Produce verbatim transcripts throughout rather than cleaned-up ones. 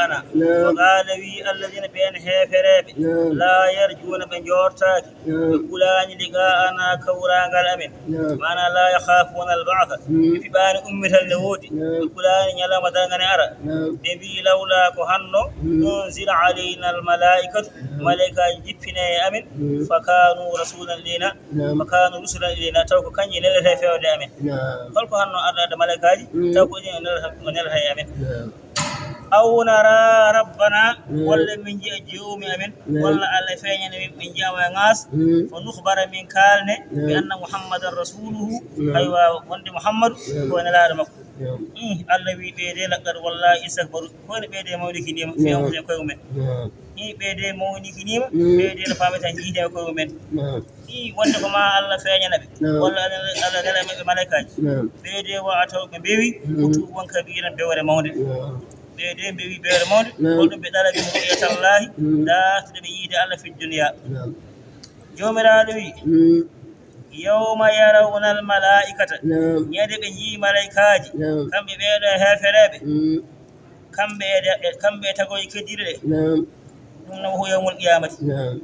Naam. Wa qaala wi alladina ɓeen heefereeɓe. Naam. Laa yarjuuna ɓe njoortaaki. Naam. Ɓe kulaani liqaa'ana kawraangal amen. Naam. Maana laa yakhaafuuna al-ba'tha. Mm. Ɓe piɓaani ummital nde woodi. Naam. Ɓe kulaani ñalawma darnga ne ara. Naam. Ɓe mbi'i lawlaa ko hanno. Mm. Unzila alayna al-malaa'ikatu. Naam. Malaykaaji jippine e amen. Mm. Fa kaanu rasulan ilayna. Naam. Fa kaanu rusulan ilayna. Taw ko kañƴe nelete fewde amen. Naam. Holko hanno arde arde malaykaaji? Mm. Taw ko ɗin o nelata, o nelata e amen. Naam. Aw nara rabbana, mm, walla min njiya joomi amen, mm, walla Allah feeñana min, min njiya mo e ŋaas, mm, fa nukhbara min kaalne, mm, bi anna Muhammadan rasuluhu, mm, aywa, wonde Muhammadu, mm, ko nelaaɗo makko. Mm. Mm, Allah wi ɓe de, laqad wallahi istakbaru, ko woni ɓe de mawnikiniima, mm, fi anfusihim koye mumen. Mm. Ii, ɓe de mawnikiniima, mm, ɓe de no paamata njiide e koye mumen. Mm. Ii, wonde ko ma Allah feeñana ɓe. Naam. Walla Allah, Allah nela e maɓɓe malaykaaji. Naam. Ɓe de wa ataw ɓe mbewi, mm, utuwan kabiiran bewre mawnde. Naam. Ɓe de mbewi bewre mawnde, naam, ko ɗum ɓe ɗalabi ru'yatallahi, mm, dartude ɓe yiide Allah fi dunya. Naam. Joomiraaɗo wi, mm, yawma yarawna al malaa'ikata, naam, ñande ɓe njii malaykaaji, naam, kamɓe ɓeeɗo e heefereeɓe, mm, kamɓe e de-, kamɓe e tagooje keddiiɗe ɗe. Naam. Ɗum no ko yawmul qiyamati. Naam.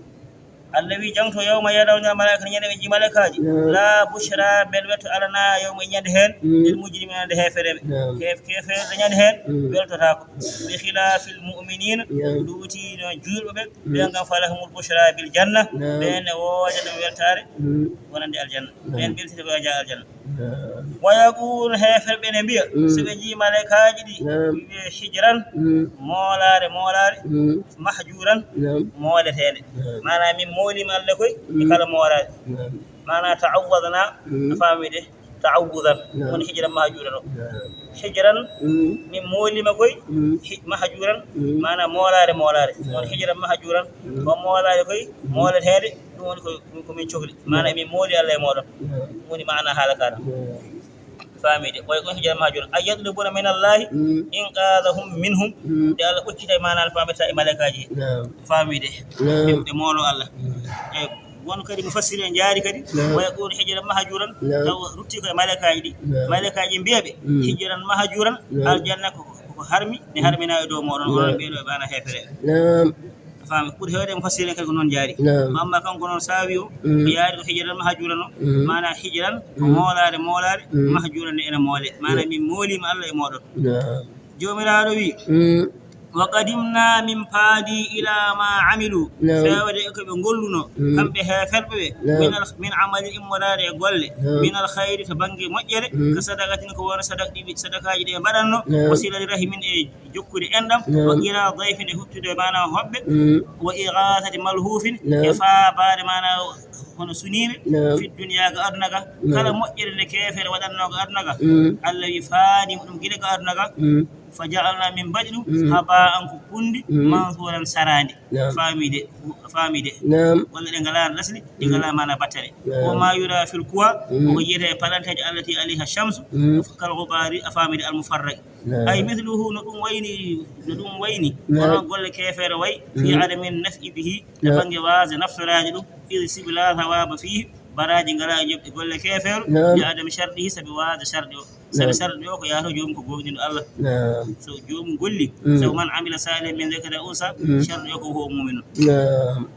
Allah wi jangto yawma yarawna malaa'ikata, ñande ɓe njii malaykaaji. Naam. La bushra, bel wetto alana yawma ñande heen. Mm. Lil mujrimina, nde heefereɓe. Naam. Heef-, keefeerɓe ñande heen, mm, weltotaako. Mm. Bi khilafil mu'minina, naam, luutiino juulɓe ɓe, mm, ɓe ngam falahumul bushra bil janna, naam, ɓeen ne wooda ɗum weltaare, mm, wonande aljanna. Naam. Ɓeen beltete ko jaa aljanna. Wa yaqulu, heeferɓe ne mbiya, mm, so ɓe njii malaykaaji ɗi, naam, wiye hijran, mm, moolaare, moolaare, mm, mahjuran, naam, mooleteende. Naam. Maanaam, min mooliima Allah koy, mm, e kala moolaare. Naam. Maanaam, ta'awwadna, mm, a faami de, ta'awwudan, naam, woni hijran mahjuran o. Naam. Hijran, mm, min mooliima koy, mm, hij-, mahjuran, mm, maanaam, moolaare, moolaare. Naam. Woni hijran mahjuran, mm, ko moolaare koy, mm, mooleteende, ɗum woni ko, ko min cohli. Maanaam, min mooli Allah e mooɗon. Naam. Ɗum woni maana haala kaana. Naam. Faamide. Wa yaqulu hijran mahjuran. Ay yatlubuna min Allahi, mm, inqadhahum minhum. Mm. Nde Allah ɓoccita e maana no faamirta e malaykaaji. Naam. Faamide. Naam. Ɓe, ɓe moolo Allah. Mm. E won kadi mufassiri en njaari kadi. Naam. Wa yaqulu hijran mahjuran. Naam. Taw rutti ko e malaykaaji ɗi. Naam. Malaykaaji mbiya ɓe, mm, hijran mahjuran. Naam. Aljanna ko, ko harmi, ne harmina e dow mooɗon. Naam. Onon ɓeeɗo e maana heefere. Naam. A faami, ɓuri heewde e mufassiriin kadi ko noon jaari. Naam. Ko amma kanko noon saawi o, mm, o yaari ko hijran mahjuran o. Mm. Maanaa hijran ko, mm, moolaare, moolaare, mm, mahjuran nde ene moole. Maanaa, naam, min mooliima Allah e mooɗon. Naam. Joomiraaɗo wi, mm, wa qadimna min paadi ila ma amilu. Naam. Feewde e ko ɓe ngolluno, mm, kamɓe heeferɓe ɓe, naam, min al-, min amalin immoraade e golle, naam, min al khayri to bannge moƴƴere, mm, ka sadaqatin ko wona sadaq ɗi, sadakaaji ɗi ɓe mbaɗatno, naam, wa silati rahimin e jokkude enɗam, naam, wa qira dayfin e huttude maanaa hoɓɓe, mm, wa igaasati malhuufin, naam, e faabaade maanaa hono suniiɓe, naam, fi duniyaa ga aduna ga, naam, kala moƴƴere nde keefeere waɗatnoo ga aduna ga, mm, Allah wi faani mo ɗum gila ga aduna ga, mm, fa ja'alna min mbaɗi ɗum, mm, haba'an ko kunndi, mm, mansuuran saraandi. Naam. Faami de, faami de. Naam. Golle ɗe ngalaa lasli, ɗe, mm, ngalaa maanaa battane. Naam. Wa ma yura fil kuwa, mm, ko yiyete e palanteeje allati alayha shamsu, mm, kal ghubaari, a faami de, al mufarraqi. Naam. Ay mithluhu, no ɗum wayni, no ɗum wayni, naam, kono golle keefeero way, fi, mm, adami naf'i bihi, to, naam, bannge waasde naftoraaji ɗum, id sibu la thawaba fihi, baraaji ngalaa e joɓɗi golle keefeero, naam, li adami sharɗihi, sabi waasde sharɗi o. Sabi, naam, sharɗi o ko yahata joomum ko goonɗinɗo Allah. Naam. So joomum golli, mm, sabu man amila salihan min dhakarin aw unsa, mm, sharɗi o ko huwa mu'minun. Naam.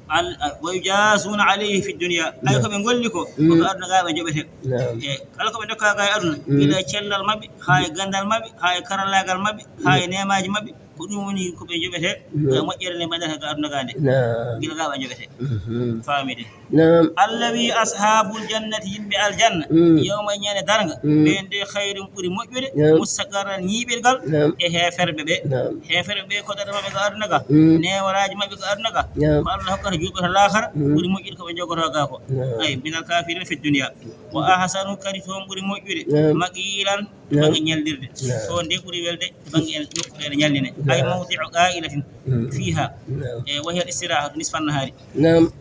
Al-, a-, wa yujazuna alayhi fi dunya. Ay, naam, ko ɓe ngolli ko, ko, mm, ka aduna ga ɓe joɓete. Naam. E kala ko ɓe ndokka ga e aduna, mm, gila e cellal maɓɓe, haa e ganndal maɓɓe, haa e karallaagal maɓɓe, haa e, mm, neemaaji maɓɓe, ko ɗum woni ko ɓe joɓete, naam, ko e moƴƴere nde mbaɗata ga aduna ga nde. Naam. Gila ga ɓe joɓete. Mhm. Faami de. Naam. Allah wi ashabul jannati, yimɓe aljanna, mm, yawma, ñande darnga, mm, ɓen de khayrun ɓuri moƴƴude, naam, mustaqarran ñiiɓirgal, naam, e heeferɓe ɓe. Naam. Heeferɓe ɓe koɗere maɓɓe ko aduna ga, mm, neewaraaji maɓɓe ko aduna ga, naam, ko Allah hokkata juulɓe to laakara, mm, ɓuri moƴƴude ko ɓe jogoto ga ko. Naam. Ay, minal kafirina fi dunya. Wa ahsanu, kadi toon ɓuri moƴƴude, naam, maqilan, to, naam, bannge ñallirde. Naam. Toon de ɓuri welde to bannge en nokku ɗe ñalline. Ay, naam, mawdi'u qa'ilatin, mm, fiha. Naam. E, wa hiya al istirahatu nisfa nahari. Naam.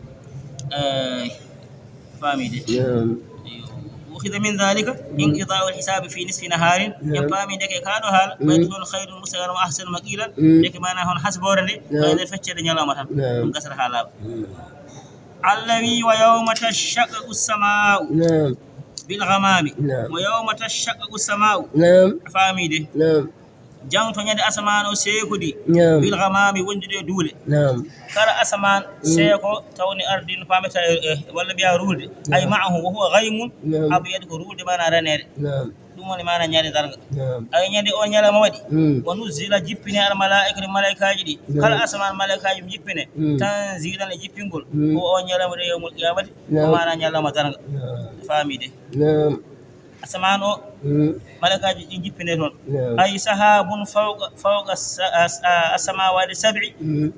Eh, faami de. Naam. Aywa. Ukhidha min dhalika, mm, inqida'u al hisabi fi nisfi naharin. Naam. En paami ndeke kaa ɗo haala, mm, ɓayde toon khayrun mustaqarran wa ahsanu maqilan. Mm. Ndeke maanaa hono hasboore nde, naam, ɓayde feccere ñalawma tan. Naam. Ɗum gasata haa laaɓa. Mm. Allah wi, wa yawma tashaqqaqu as-sama'u, naam, bil ghamami. Naam. Wa yawma tashaqqaqu as-sama'u. Naam. A faami de. Naam. Jangto ñande asamaan o seekodi. Naam. Bil ghamami, wondude e duule. Naam. Kala asamaan seeko tawni ardin paamata e, e, walla mbiya ruulde. Ay, naam, ma'ahu wa huwa ghaymun. Naam. Abyad, ko ruulde maana raneere. Naam. Ɗum woni maana ñande darnga. Naam. Ay, ñande on ñalawma waɗi. Mm. Wa nuzzila, jippine al malaa'ikatu, malaa'ikaaji ɗi. Naam. Kala asamaan malaa'ikaaji jippine. Mm. Tanzilan, e jippingol. Mm. Ko on ñalawma de yawmul qiyamati. Naam. Ko maana ñalawma darnga. Naam. Faami de. Naam. Asamaan o, mm, malaa'ikaaji ɗi jippine toon. Naam. Ay sahabun fawqa, fawqa sa-, as-, a-, as-samawati sab'i. Mm.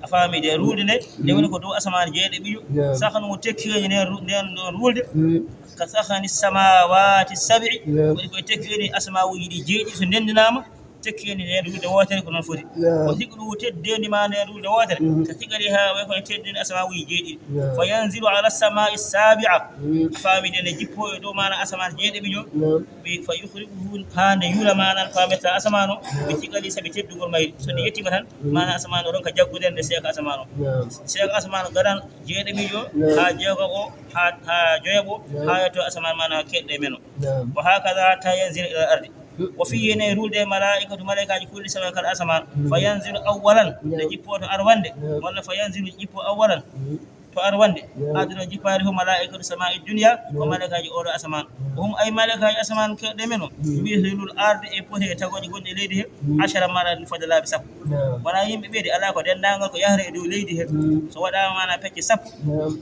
A faami de, ruulde nde, nde, mm, woni ko dow asamaan jeeɗiɗijo. Naam. Sahanu, tekki woni nden ru-, nden ɗon ruulde. Mm. Ka sahani samawati sab'i. Naam. Woni koye tekki woni asamaanuuji ɗi jeeɗiɗi so ndenndinaama. Tekki en e nder ruulde wootere ko noon foti. Naam. Wa thiqluhu, teddeendi ma nder ruulde wootere. Mhm. Ka thiqliha, way kono teddeendi asamaanuuji jeeɗiɗi. Naam. Fa yanzilu ala samai sabi'a. Mhm. A faami de, nde jippoo e dow maana asamaan jeeɗiɗijo. Naam. Ɓe fa yukhriquhu, haa nde yuula maana faamirta asamaan o. Naam. Ɓe thiqli sabi teddungol mayri. So nde, naam, yettiima tan, mhm, maana asamaan o ronka jaggude nde seeka asamaan o. Naam. Seeka asamaan o gadan jeeɗiɗijo, naam, haa jeego o, haa, haa joyo o, naam, haa yetto asamaan maana keɗɗe men o. Naam. Wa hakadha hatta yanzila ila al-ardi. Wa fihi, ene ruulde malaa'ikatu, malaa'ikaaji, kulli samaa'i, kala asamaan. Mm. Fa yanzilu awwalan, naam, nde jippoo to arwande, naam, walla fa yanzilu, jippoo awwalan, mm, to arwande. Naam. Aduna jippaari fof, malaa'ikatu samaa'i dunya, ko, naam, malaa'ikaaji oɗo asamaan. Naam. Hum, ay malaa'ikaaji asamaan keɗɗe men o, mm, mislul ardi, e poti e tagooje gonɗi e leydi he, mm, ashara marratin, fodde laabi sappo. Naam. Wonaa yimɓe ɓe de, alaa, ko denndaangal ko yahata e dow leydi he. Mm. So waɗaama maana pecce sappo. Naam.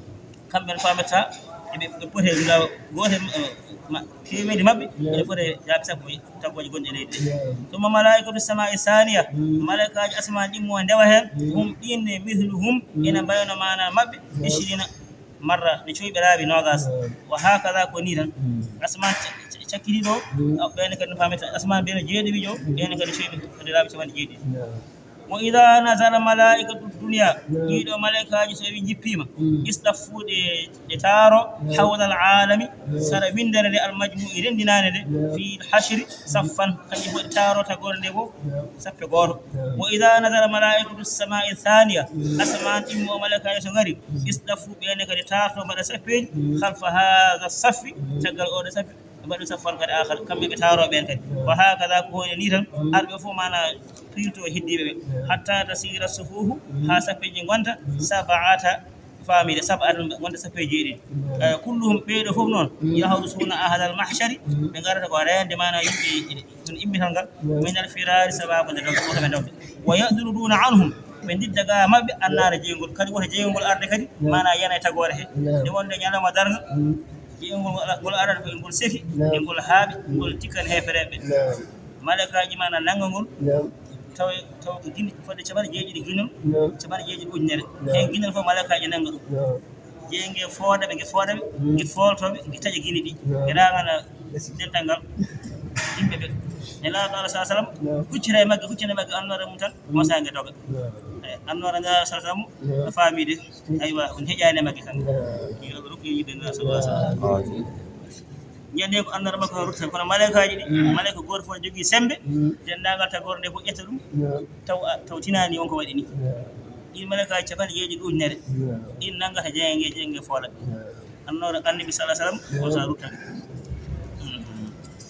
Kamɓe ne faamirta eɓe, ɓe poti e laaw gooto e ma-, ma-, teemeedi maɓɓe, naam, ene foti e laabi sappo e tagooje gonɗe e leydi. Naam. Summa malaa'ikatu samaa'i saaniya, mm, malaa'ikaaji asamaan ɗimmo ndewa heen, mm, hum, ɗiin ne, mithluhum, mm, ene mbayno maana maɓɓe, naam, ishrina marra, ne coyɓe laabi noogaas. Naam. Wa hakadha, ko nii tan. Mm. Asamaan ca-, ca-, cakkitiiɗo, mm, ɓeen kadi no faamirta, asamaan ɓeen jeeɗiɗijo, mm, ɓeen kadi coyɓe kadi laabi capanɗe jeeɗiɗi. Naam. Wa idha nazala malaa'ikatu dunya, naam, ɗiɗo malaa'ikaaji so ɓe njippiima, mm, istaffu, ɗe, ɗe taaro, naam, hawla al-alami, naam, sara winndere nde, al-majmu'i, renndinaande nde, naam, fil hashri saffan, kanƴe fof ɗe taaro tagoore nde fof, naam, sappe gooto. Naam. Wa idha nazala malaa'ikatu samaa'i thaniya, mm, asamaan ɗimmo o malaa'ikaaji so ngari, mm, istaffu, ɓeen kadi taarto mbaɗa sappeeji, mm, khalfa hadha saffi, mm, caggal oɗo saffi. Ɓe mbaɗi saffan kadi aakhar, kamɓe ɓe taaroo ɓeen kadi. Mm. Wa hakadha, ko woni nii tan, mm, arɓe fof maana pirto heddiiɓe ɓe. Mm. Hatta tasira sufufu, mm, haa sappeeji ngonta, mm, sab'ata, faamii de, sab'atan, ngonta sappo e jeeɗiɗi. Mm. Eh, kulluhum, ɓee ɗoo fof noon, mm, yahrusuna ahlal mahshari, mm, ɓe ngarata ko reende maana yimɓe ɗon immital ngal, mm, min al firari, sababu nde dogde, woto ɓe dogde. Wa yadruduna anhum, ɓe ndidda gaa maɓɓe, annaara, jeyngol. Kadi woto jeyngol arde kadi, mm, maana yana e tagoore he. Mm. Nde wonde ñalawma darnga, mm. Ngol, ngol arata ko ngol seki, naam, e ngol haaɓi, mm, ngol tikkani heefereeɓe. Naam. Malaa'ikaaji maana nannga ngol, naam, taw, taw ko gine fodde capanɗe jeeɗiɗi ginol, naam, capanɗe jeeɗiɗi ujunere. Naam. Heen ginol fof malaa'ikaaji nannga ɗum. Naam. Jeyi nge fooda ɓe, nge fooda ɓe, mm, nge foolto ɓe, nge taƴa gine ɗi. Naam. Nge raangana dental ngal yimɓe ɓe. Nelaaɗo Allah, sallallahu alaihi wasallam, naam, huccita e magge, huccita e magge, annoora mum tan, naam, wasa nge doga. Naam. Eh, annoora Nelaaɗo, sallallahu alaihi wasallam, naam, no faami de. Aywa, on heƴaani e magge kan. Naam. Yo Allah rokku yiɗde Nelaaɗo, sallallahu alaihi wasallam. Naam. Ñande ko annoora makko o ruttata, kono malaa'ikaaji ɗi, mm, malaa'ika gooto fof ne jogii semmbe, mm, denndaangal tagoore nde fof ƴetta ɗum, naam, taw, a, taw tinaani on ko waɗi ni. Naam. Ɗiin malaa'ikaaji capanɗe jeeɗiɗi ujunere, naam, ɗiin nanngata jeynge, jeynge foola. Naam. Annoora Annabi, sallallahu alaihi wasallam, naam, o sa ruttata. Mm.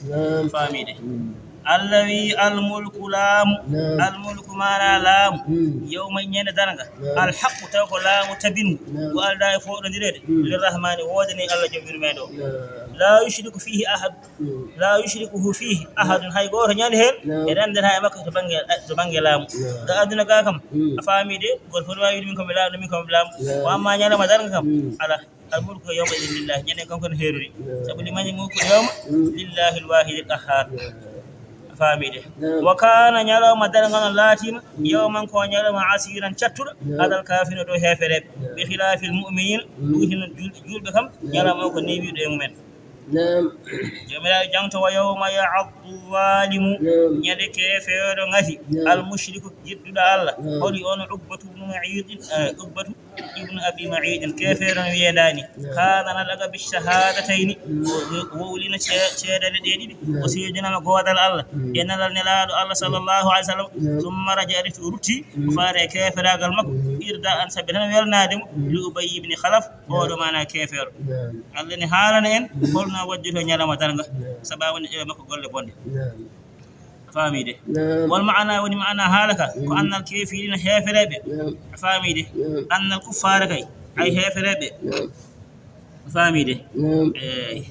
Naam. Faamiide. Mm. Allah wi, "Al mulku, laamu." Naam. Al mulku maana laamu. Mm. Yawma, ñande darnga. Naam. Al haqqu, taw ko laamu tabingu. Naam. Ngu aldaa e fooɗondireede. Mm. Lir rahmani, woodani Allah Jom yurmeende o. Naam. La yushriku fihi ahad. Mm. La yushrikuhu fihi ahadun. Hay gooto ñande heen, naam, e renndata e makko to bannge, to bannge laamu. Naam. Ga aduna ga kam, mm, a faami de, gooto fof ne waawi wiide min ko mi laamɗo, min ko mi laamɗo. Naam. Wa amma ñalawma darnga kam, mm, alaa. Al mulku yawma idin lillahi. Ñande kanko no heerori. Naam. Sabu limanil mulku yawma, mm, lillahi al wahidil qahhar. Naam. A faami de. Naam. Wa kana, ñalawma darnga noon laatiima, mm, yawman, ko ñalawma, asiran, cattuɗo, naam, alal kafirina, dow heefereɓe. Naam. Bi khilafil mu'minin, mm, ɗum hino julɓe, julɓe kam, naam, ñalawma o ko newiiɗo e mumen. Naam. Joomiraaɗo jangto, "Wa yawma ya'addu zalimu." Naam. Ñande keefeero ngati, naam, al mushriku, jidduɗo Allah. Naam. Holi on? Uqbatu ibnu Mu'aytin, eh, Uqbatu ibnu Abi Mu'aytin, keefeero no wiye ndaani. Naam. Qaala, nataqa bi shahadatayni, mm, o, o wowlino ce-, ceedale ɗe ɗiɗi, naam, o seedinama goodal Allah, mm, e nelal Nelaaɗo Allah, sallallahu alaihi wasallam. Naam. Summa raja'a, o rutti, mm, o faare e keeferaagal makko, mm, irda an, sabi tan welnaade mo, mm, li Ubayy ibn Khalaf, oɗo maana keefeero. Naam. Allah ne haalana en, mm, holno wajjotoo ñalawma darnga, naam, sababu nde ƴeewa makko golle bonɗe. Naam. Faamii de. Naam. Wal maana, woni maana haala ka, ko annal kaafiriina, heefereeɓe. Naam. Faamii de. Naam. Annal kuffaara kay, ay heefereeɓe. Naam. Faamii de. Naam. Eey.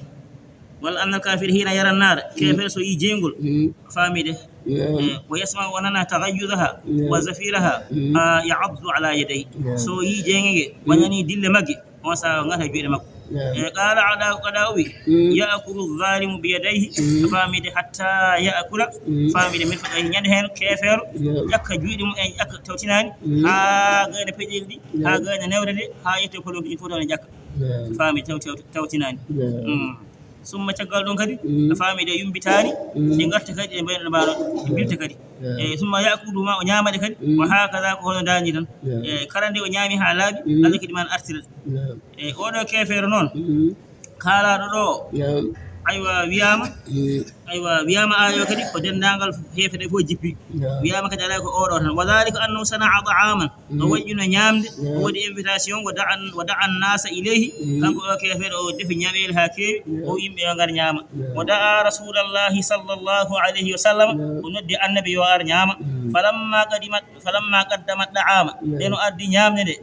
Walla annal kaafira hiina yara naara, keefeero so yii jeyngol. Mm. Faamii de. Naam. Eey. Wa yasma, o nana tagayyudaha, naam, wa zafiraha, mm, ah, ya'addu ala yadayhi. Naam. So yii jeynge nge, mm, o nanii dille magge, on sahaa o ngata juuɗe makko. Naam. E qaala Adaa, Adaa o wi, mm, ya'kulu zaalimu bi yadayhi, mm, faamii de, hatta ya'kula, mm, faamii de, mirfaqayhi, ñande heen keefeero, naam, ƴakka juuɗe mum en, ƴakka tawtinaani, mm, haa gayna peɗeeli ɗi, naam, haa gayna newre nde, haa yetto polonki ɗi fof taw ne ƴakka. Naam. Faamii taw, taw, tawtinaani. Naam. Mm. Summa caggal ɗum kadi, mm, faamii de yumbitaani, mm, ɗe ngarta kadi, ɗe mbayno ɗe mbaano, ɗe mbilta kadi. Naam. E summa ya'kulu ma, o ñaama ɗe kadi, mm, wa haakaza, ko hono ndaani tan. Naam. E kala nde o ñaami haa laaɓi, mm, Allah kadi maan artira. Naam. E oɗo keefeero noon, mm, kaalaaɗo ɗo, naam, aywa, wiyaama, mm, aywa, wiyaama aayo kadi ko denndaangal heefereeɓe fof jippi. Naam. Wiyaama kadi alaa ko oɗo tan. Wa dhalika annahu sana'a ta'aman. O waɗino ñaamde, o waɗi invitation, o da'a, o da'a naasa ilayhi, kanko o keefeero, o defi ñaweele haa keewi, o wi yimɓe yo ngar ñaama. O da'a Rasuulallahi sallallahu alayhi wa sallam, o noddi Annabi yo ar ñaama. Falamma qadima, falamma qaddama ta'ama, nden o addi ñaamde nde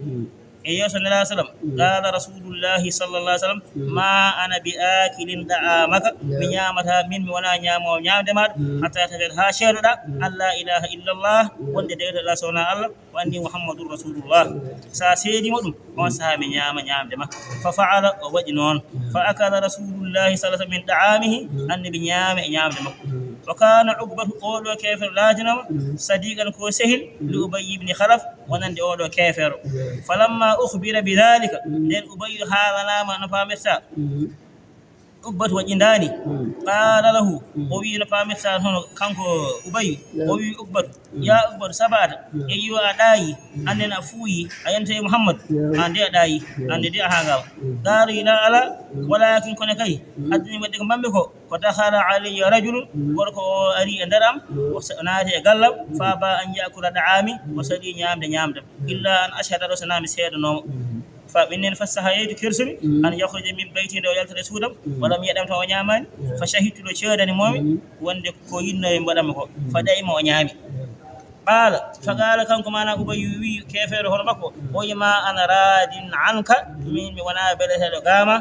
e yeeso Nelaaɗo sallam, qaala Rasuulullahi sallallahu alayhi wa sallam, ma ana bi aakilin ta'amaka, mi ñaamataa, min mi wonaa ñaamoowo ñaamde maaɗa, hatta tashhada, haa seedoɗaa, an laa ilaaha illallah, wonde deweteeɗo so wonaa Allah, wa anni Muhammadun Rasulullah. So a seedii mo ɗum, on sahaa mi ñaama ñaamde ma. Fa fa'ala, o waɗi noon. Fa akala Rasulullahi sallallahu alaihi wasallam min ta'amihi, Annabi ñaami e ñaamde makko. Wa kana Uqbatu, oɗo keefeero laatinooma, sadiqan, ko sehil, li Ubayy ibn Khalaf, wonande oɗo keefeero. Falamma ukhbira bi dhalika, nden Ubayyu haalanaama no paamirta. Uqbatu waɗi ndaani. Qaala lahu, o wi'i no paamirta hono kanko Ubayyu. O wi'i Uqbatu, ya Uqbatu, sabata, eyyo a ɗaayi, annen a fuuyi, a yanta e Muhammad, an de a ɗaayi, an de a haagaama. Qaalu la ala, walakin kono kay, addani waɗde ko mbammi ko, ko dakhala alayya rajulun, gorko o ari e nder am, o sa-, naati e gallam, fa aba an ya'kula da'ami, o saɗi ñaamde ñaamde, illa an ashhada, ɗo so naa mi seedanoomo. Fa minen fastahayaytu, kersumi, an yakhruja min bayti, nde o yaltata e suudam, walam yad'am, taw o ñaamaani. Fa shahidtu, no ceedani moomi, wonde ko yinnoo e mbaɗammi ko. Fa da'ima, o ñaami. Qaala, fa qaala, kanko maana Ubayyu wi keefeero hono makko, o wi ma ana raadin anka, min mi wonaa beleteeɗo gaa ma,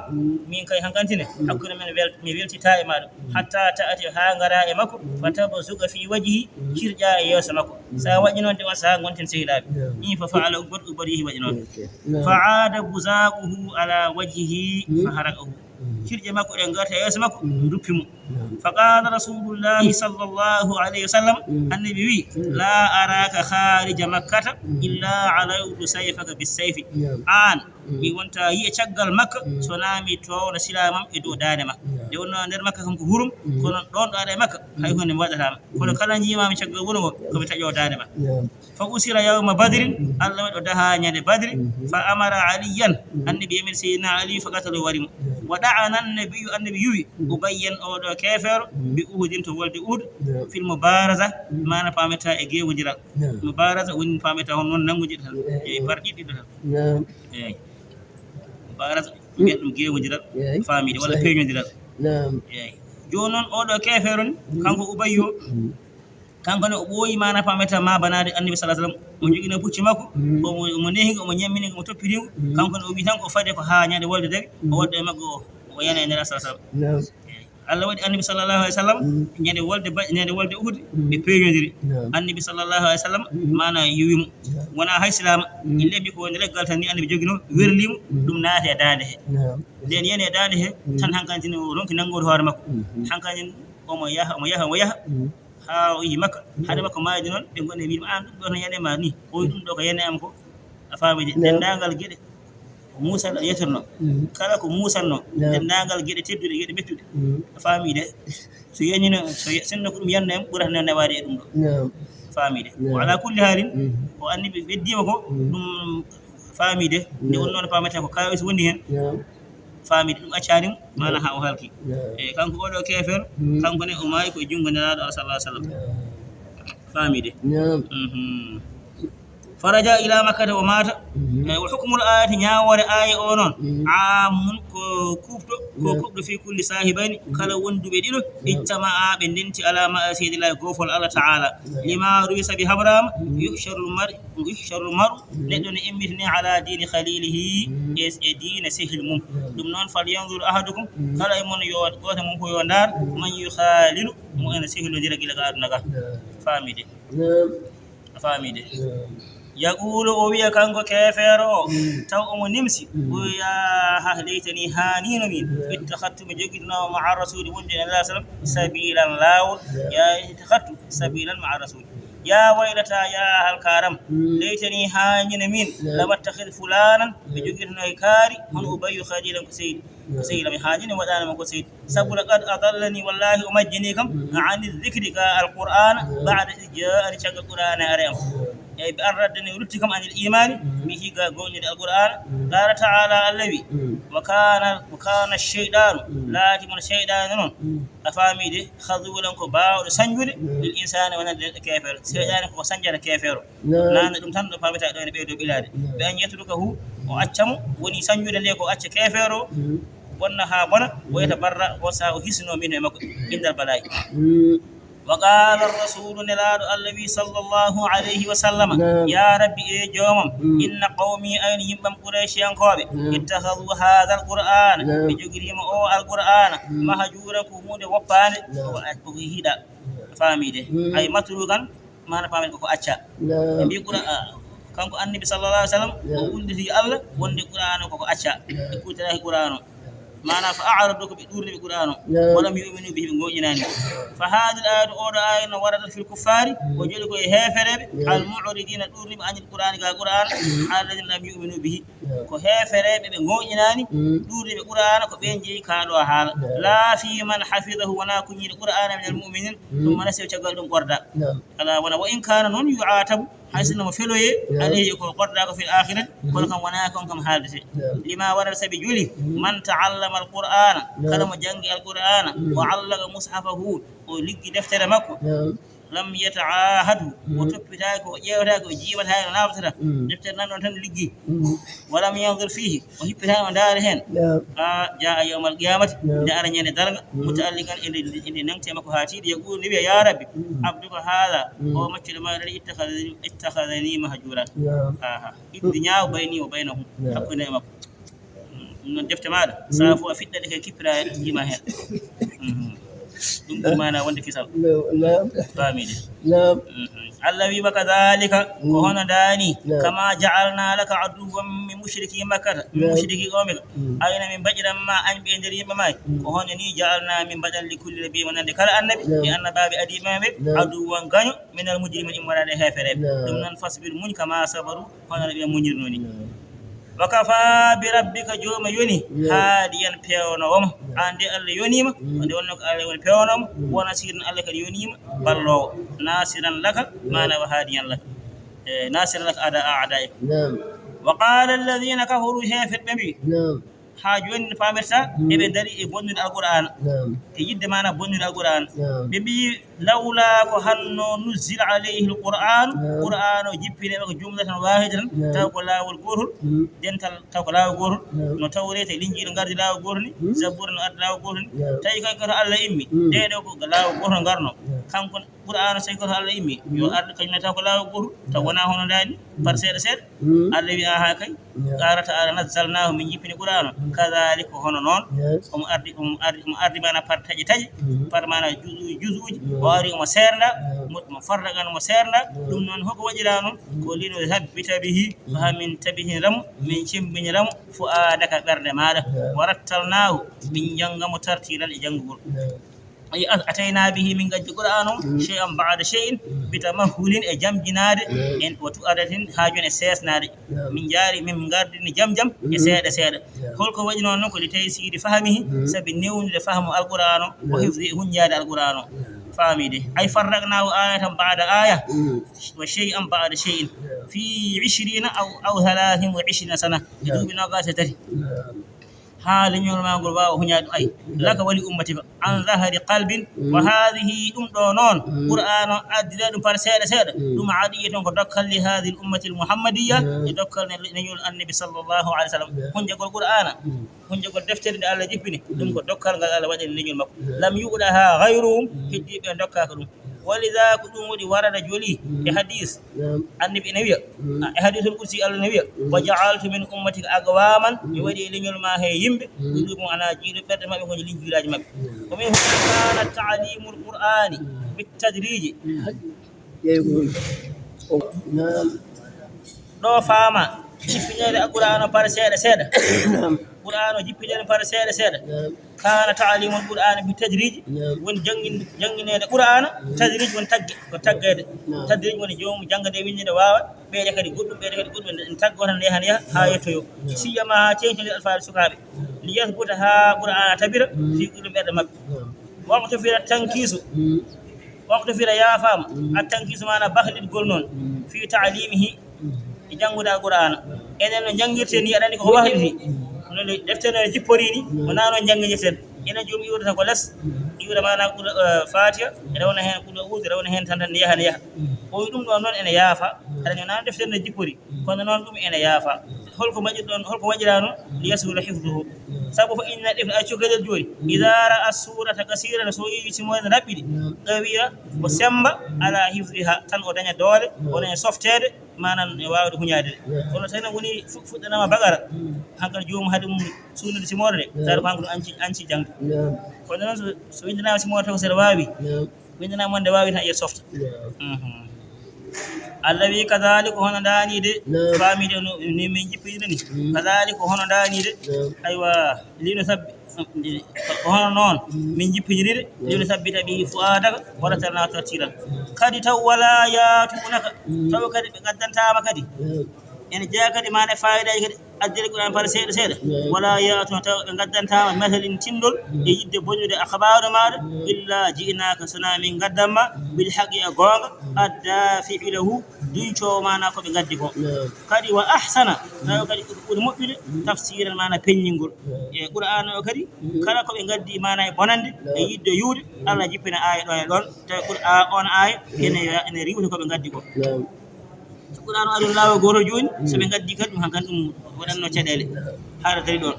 min kay hankantine, hakkunde men wel-, mi weltitaa e maaɗa. Hatta ta'ti, haa ngara e makko, fa tabzuqa fi wajhi, cirƴa e yeeso makko. So a waɗi noon de, on sahaa ngonten sehilaaɓe. Min fa fa'ala Uqbatu, Uqbatu yehi waɗi noon. Fa aada buzaquhu ala wajhihi fa haraqahu. Cirƴe makko ɗe ngarta e yeeso makko, duppi mo. Fa qala Rasulullahi sallallahu alayhi wa sallam, Annabi wi, la araka kharija Makkata illa alawtu sayfaka bis sayfi. An, mi wonta yi'e caggal Makka, so naa mi toowna silaamam e dow daande ma. Nde wonnoo nder Makka kam ko hurum, kono ɗoon ɗo aɗa e Makka, hay hunde mi waɗataa ma. Kono kala njiimaami caggal wuro ngo, ko mi taƴoo daande ma. Fa usira yawma Badrin, Allah waɗi o dahaa ñande Badri, fa amara Aliyan, Annabi yamiri Seydina Ali, fa qatalahu, wari mo. Wa da'ana Annabiyyu, Annabi yuwi, Ubayyan, oɗo keefeero, bi Uhudin, to wolde Uhud, fil mubaraza, maana paametaa e geewondiral. Mubaraza woni paametaa hono noon nanngude tan, e par ɗiɗi tan. Eey. Mubaraza, mbiyen ɗum geewondiral, faamide, walla peeñondiral. Eey. Jooni noon, oɗo keefeero ni, kanko Ubayyu o, kanko ne o ɓooyi maana paametaa ma banaade Annabi sallallahu alaihi wasallam. O jogino pucci makko, omo, omo nehi ngo, omo ñammini ngo, omo toppiti ngo. Kanko ne o wi tan ko fade ko haa ñande wolde dari, o waɗɗo e maggo o, o yana e Nelaaɗo sallallahu alaihi wasallam. Eey. Allah waɗi Annabi sallallahu alaihi wasallam, ñande wolde ba-, ñande wolde Uhud, ɓe peeñondiri. Annabi sallallahu alaihi wasallam, maana yuwi mo. Wonaa hay silaama, ille mbi ko woni leggal tan ni Annabi jogino, werli mo, ɗum naati e daande he. Nden yani e daande he, tan hankantini o ronki nanngude hoore makko. Hankantini omo yaha, omo yaha, omo yaha. Haa o yehi Makka, haade makko maayde noon, ɓe ngoni e wiide, "Aan ɗum ɗo tan yani e ma ni." O wi, "Ɗum ɗo ko yani am ko." A faami de, denndaangal geɗe ko muusal yetorno. Kala ko muusanno, denndaangal geɗe tedduɗe, geɗe mettuɗe. A faami de, so yanino, so ye-, sinno ko ɗum yanno en, ɓurata noon newaade e ɗum ɗo. A faami de. Wa ala kulli haalin, ko Annabi ɓe-, ɓeddiima ko, ɗum faami de, nde wonnoo no paametee ko kaawis wondi heen. Faami de, ɗum accaani mo, maana haa o halki. E kanko oɗo keefeero, kanko ne o maayi ko e junngo Nelaaɗo Allah sallallahu alaihi wasallam. Faami de. Mhm. فرجع إلى مكة ومات. Mhm. Eh, وحكم الآية, ñaawoore aaya o noon, mhm, عام, ko kuuɓɗo, ko, naam, kuuɓɗo في كل صاحبين, mhm, kala wonduɓe ɗiɗo, naam, اجتمعا, ɓe ndenti على معصية الله, goofol Allah Taala. Naam. لما روي, sabi habraama, mhm, يحشر المرء, يحشر المرء, mhm, neɗɗo ne immitinee على دين خليله, mhm, e, e diina sehil mum. Naam. Ɗum noon, فلينظر أحدكم, mhm, kala e mon yo, gooto mum ko yo ndaar, mhm, من يخالل, mo ene sehilondira gila ka aduna ka. Naam. Faamide. Naam. A faamii de? Naam. Yaquulu, o wiya kanko keefeero o, mm, taw omo nimsi, mm, o wiya, "Ah, leytani, haaniino min, naam, ittakhadtu, mi jogitinoo, ma'a rasuuli, wonde e Nulaaɗo sallam, mm, sabiilan, laawol, naam, ya ittakhadtu, mm, sabiilan ma'a rasuuli. Ya waylataa, ya halkaaram, mm, leytani, haaniino min, naam, lamattakhidh fulaanan, mi, naam, jogitinoo e kaari, hono, mm, Ubayyu khaliilan ko sehil." Ko sehil am, haanini waɗaani mo ko sehil. Sabu laqad adallani, wallaahi o majjinii kam, mm, ani dhikri, ka Alqur'aana, mm, ba'da idh ja'ani, caggal Qur'aana e are am. Mm. Eyi, bi an raddani, o lutti kam anil iimaani, mm, mi higa goonɗinde Alqur'aana. Mm. Qaala ta'aala, Allah wi, mm, wa kaana, wa kaana shaytaanu, mm, laati mon shaytaanu noon. Mm. A faamii de, khazuulan ko baawɗo sañjude, mm, lil insaani wonande keefeero. Shaytaani ko sañjata keefeero. Naam. Naane ɗum tan ɗo paamata ɗo ene ɓeydo ɓilaade. Naam. Bi an yatrukahu, o acca mo, woni sañjude nde ko acca keefeero, mm, bonna haa bona, mm, wa yatabarra, o sa o hisno min e makko, mm, indal balaa'i. Mm. Wa qaala rasuulu, Nelaaɗo Allah wi, sallallahu alayhi wa sallam, naam, ya Rabbi, e joomam, mm, inna qawmi, ayni yimɓam Qurayshiyankooɓe, naam, ittakhadhu haadha al-Qur'aana, naam, ɓe jogiriima o Alqur'aana, mm, mahjuuran, ko huunde woppaande, naam, ko, ko hiɗa, faamii de. Mm. Ay matruukan, maana paamen koko acca. Naam. Ɓe mbi Qura-, a, kanko Annabi sallallahu alaihi wasallam, naam, o wulliti Allah wonde Qur'aana koko acca. Naam. Ɓe kuutoraki Qur'aana. Naam. Maana fa a'radu, ko ɓe ɗuurni ɓe Qur'aana. Naam. Wa lam yu'minu bihi, ɓe ngoƴinaani. Naam. Fa haadil ayatu, oɗo aaya no waradat fil kuffaari, naam, o joli ko e heefereɓe, naam, al mu'ridina, ɗuurni ɓe anil Qur'aani, ga Qur'aana, naam, alladina lam yu'minu bihi. Naam. Ko heefereɓe ɓe ngoƴinaani, mm, ɗuurni ɓe Qur'aana, ko ɓeen jeyi kaa ɗo haala. Naam. Laa fii man hafidahu, wonaa kuñiiɗo Qur'aana minal mu'miniin, mm, ɗum mana sew caggal ɗum ɓorda. Naam. Alaa wona, wa in kaana noon yu'aatabu, hay sinno mo feloyee, naam, alayhi ko ɓorda ko fil aakhirati, mm, kono kam wonaa kon kam haaldete. Naam. Lima warada sabi joli, mm, man ta'allama al-Qur'aana, naam, kala mo janngi al-Qur'aana, mm, wa allaka mushafahu, o liggi deftere makko. Naam. Lam yata'ahadhu, o, mm, toppitaaki, o ƴeewataaki, o jiimataaki no naaftata. Mm. Deftere nan ɗon tan liggi. Mm. Wa lam yanzur fihi, o hippitaani o ndaari heen. Naam. A jaa yawmal qiyamati, naam, nde ara ñande darnga, mm, muta'alliqan, ende, ende nangti e makko haa tiiɗi, yaquulu, ne wiya, ya Rabbi, mm, abduka haadha, mm, o maccuɗo maaɗa, ittakhadhani, ittakhadhani mahjuura. Naam. Aha. Iddi ñaawo bayni wa baynahu, naam, hakkunde e makko. Ɗum noon defte maaɗa, mm, sahaa fof a fiɗɗat ɗe kay kippira e jima heen. Mhm. Ɗum ɓuri maana wonde kisal. Naam, naam. Faamii de. Naam. Mhm. Allah wi, wa kadhalika, ko, mm, hono ndaani, naam, kama ja'alna laka aduwwan min mushriki makkata, min, naam, mushriki qawmika. Mm. Ayna min mbaɗiran ma añ ɓe nder yimɓe ma. Mm. Ko hono ni ja'alna min mbaɗan li kulli nabiyyin wonande kala annabi, naam, e annabaaɓe adii ɓe, naam, aduwwan gaño, minal mujrimin, immorade heefereɓe. Naam. Ɗum noon fasbir, muñ, kama sabaru, hono no ɓe muñirnoo ni. Naam. Wa kafa bi rabbika, jooma yoni, naam, haadiyan, peewnoowo ma. Naam. Aan de Allah yoniima, mm, ko nde wonnoo ko Allah woni peewnoowo ma, mm, wa nasiran, Allah kadi yoniima, mm, balloowo. Nasiran laka, naam, maana wa haadiyan laka. E, nasiran laka ada a'daa'ika. Naam. Wa qaala alladhina kafaru, heeferɓe mbi, naam, haa jooni no paamirta, mm, eɓe ndari e bonnude Alqur'aana. Naam. E yiɗde maana bonnude Alqur'aana. Naam. Ɓe mbi, lawla, ko hanno, nuzzila alayhi alqur'aanu, naam, Qur'aana o jippinee makko jumlatan waahidatan, naam, taw ko laawol gootol, mm, dental, taw ko laawol gootol, naam, no Tawreeta e Linjiila ngardi laawol gootol ni, mm, Zabuura no ardi laawol gootol ni, naam, tawi kay ko to Allah immi, mm, ɗee ɗoo ko laawol gootol ngarno. Naam. Kanko Qur'aana, so tawi ko to Allah immi, yo, mm, ardu kañum ne taw ko laawol gootol, taw, naam, wonaa hono ndaani, par, mm, seeɗa seeɗa. Mm. Allah wi, aha kay, naam, qaala ta'aala, nazzalnaahu, min jippini Qur'aana, mm, kadhaalika, ko hono noon, yes, omo ardi, omo ardi, omo ardi maana par taƴe taƴe, mm, par maana juzu, juzuuji, yes, o ari omo seernda, yes, mo, mo farraqan omo seernda, yes, ɗum noon hoko waɗiraa noon? Mm. Ko linuthabbita bihi, ko, mm, haa min tabintinira mo, min cemmbinira mo, fu'aadaka ɓernde maaɗa, yes, wa rattalnaahu, min njannga mo tartiilan e janngugol. Yes. Ay, a-, ataynaa bihi, min ngaddi Qur'aana o, mm, shay'an ba'da shay'in, mm, bi tamahhulin, e jamjinaade, mm, en, wa tu'adatin, haa jooni e seesnaade. Naam. Min njaari, min ngardini jam jam e, mm, seeɗa seeɗa. Naam. Holko waɗi noon? Noon ko li taysiiri fahmihi, mm, sabi newnude fahmu Alqur'aana o, wa, naam, hifdhi, e hunnjaade Alqur'aana o. Naam. Faamii de. Ay farraqnaahu aayatan ba'da aaya, mm, wa shay'an ba'da shay'in. Naam. Fi ishrina aw, aw thalathin wa ishrina sana. E, naam, duuɓi noogaas e tati. Naam. haa leñol maa ngol waawa huñaade ɗum. Ay, laka wali ummatika, an zahari qalbin, wa haadihi, ɗum ɗo noon, Qur'aan o addira ɗum par seeɗa seeɗa, ɗum adiyatun ko dokkal li haadihi l ummati l muhammadiyya, e dokkal ne leñol Annabi sallallahu alayhi wa sallam. Hunjagol Qur'aana, hunjagol deftere nde Allah jippini, ɗum ko dokkal ngal Allah waɗani leñol makko. Lam yu'daha ghayruhum, heddiiɓe ɓe dokkaaka ɗum. Walidha, ko ɗum waɗi warada joli e hadis. Annabi ene wiya, e hadisul qudsi, Allah ne wiya, "Wa ja'altu min ummatika aqwaman," mi waɗi e leñol ma he yimɓe, ɗum ana jiiɗo ɓerɗe maɓɓe, ngoni liñ juulaaji maɓɓe. Wa min huna kana ta'limul qur'ani bit tadriji. Ɗo faama jippineede Qur'aana par seeɗa seeɗa. Qur'aana o jippineede par seeɗa seeɗa. Kana ta'limul qur'ani bi tadriji, woni janngin-, janngineede Qur'aana, tadriji woni tagge, ko taggeede. Tadriji woni joomum jannga nde, winnde nde waawa, ɓeyda kadi goɗɗum, ɓeyda kadi goɗɗum, en taggo tan, yaha, yaha, haa yettoyo. Siyama haa teeŋti nder alfaaɓe sukaaɓe. Li yathbuta, haa Qur'aana tabira, fi qulubi, ɓerɗe maɓɓe. Waqtu fira tankisu, waqtu fira yaafaama, at tankisu maana bahlitgol noon, fi ta'limihi, e janngude Alqur'aana. Enen no njanngirten ni, aɗa anndi ko wahliti. Hono no deftere no jippori ni, wonaa noon njannginirten. Enen joom iwrata ko les, iwra maana Qur-, eh, Faatiha, rewna heen Qul a'uudu, rewna heen tan, tan, ne yaha, ne yaha. O wi ɗum ɗoon noon ene yaafa, aɗa anndi wonaa noon deftere no jippori, kono noon ɗum ene yaafa. Holko mbaɗirɗon, holko waɗiraa noon? Li yasula hifduhu. Sabu fa inna ɗefle ay cukalel jooni, ida ra'a surata kasiratan, so yi simoore raɓɓiɗi, qawiya, o semmba ala hifdiha, tan o daña doole, o daña softeede, maanaam e waawde huñaade ɗe. Kono so tawi noon woni fu-, fuɗɗanaama Baqara, hankadi joomum haade mum suunude simoore nde, tawa ko hankadi anci, anci jaŋde. Kono noon so, so winndanaama simoore taw ko so aɗa waawi, winndanaama wonde waawi tan, a yiya softa. Mhm. Allah wi, kadhalika, hono ndaani de, faamii de no, ni min jippiri ni. Kadhalika, hono ndaani de. Aywa, lino sabbi. Ko hono noon min jippiniri de, linusabbita bihi fu'aadaka, wa rattalnaahu tartiila. Kadi taw walaa ya'tuunaka, taw kadi ɓe ngaddantaama kadi. Ene jeyaa kadi maana faayidaaji kadi addere Qur'aan par seeɗa seeɗa. Walaa ya'tuunaka, taw ɓe ngaddantaama, masalin tinndol, e yiɗde bonnude akhbaaru maaɗa, illaa ji'naaka, so wonaa min ngaddan ma, bil haqqi, e goonga, ad-daafi'i lahu, duñcoowo maana ko ɓe ngaddi ko. Kadi wa ahsana, taw kadi ko ɓuri moƴƴude, tafsiiran maana peññingol. E Qur'aana o kadi, kala ko ɓe ngaddi maana e bonannde, e yiɗde yuwde, Allah jippina aaya ɗoon e ɗoon, tawi Qur'aa-, oon aaya ene, ene riiwta ko ɓe ngaddi ko. So Qur'aana o ari laawol gootol jooni, so ɓe ngaddi kadi ɗum, hankadi ɗum waɗatno caɗeele. Haara dari ɗoon.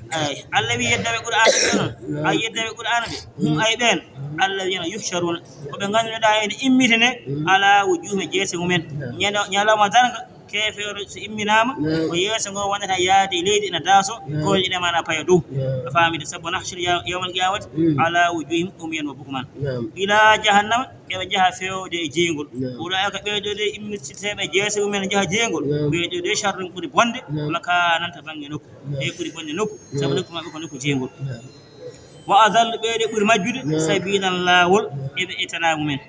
Ay, Allah wi yeddaaɓe Qur'aana ɓe noon, ay yeddaaɓe Qur'aana ɓe, hum ay ɓeen, Allah wiyana yuhsharuuna, ko ɓe ngannduɗaa ene immitine, ala wujuuhi, jeese mumen. Ñande, ñalawma darnga, keefeero so imminaama, ko yeeso ngo wonata yaade e leydi ena daaso, koyɗe ɗe maana paya dow. A faamii de, sabu nahshuru yaw-, yawmal qiyamati ala wujuhihim umyan wa bukman. Ila jahannama, eɓe njaha feewde e jeygol. Ulaa'ika, ɓee ɗoo de, immititeeɓe jeese mumen njaha jeygol, ɓee ɗoo de sharrun ɓuri bonde, makaanan to bannge nokku. Ɓe ɓuri bonde nokku, sabu nokku maɓɓe ko nokku jeygol. Wa adallu, ɓee ɗe ɓuri majjude, sabiilan, laawol, eɓe e tanaagu men.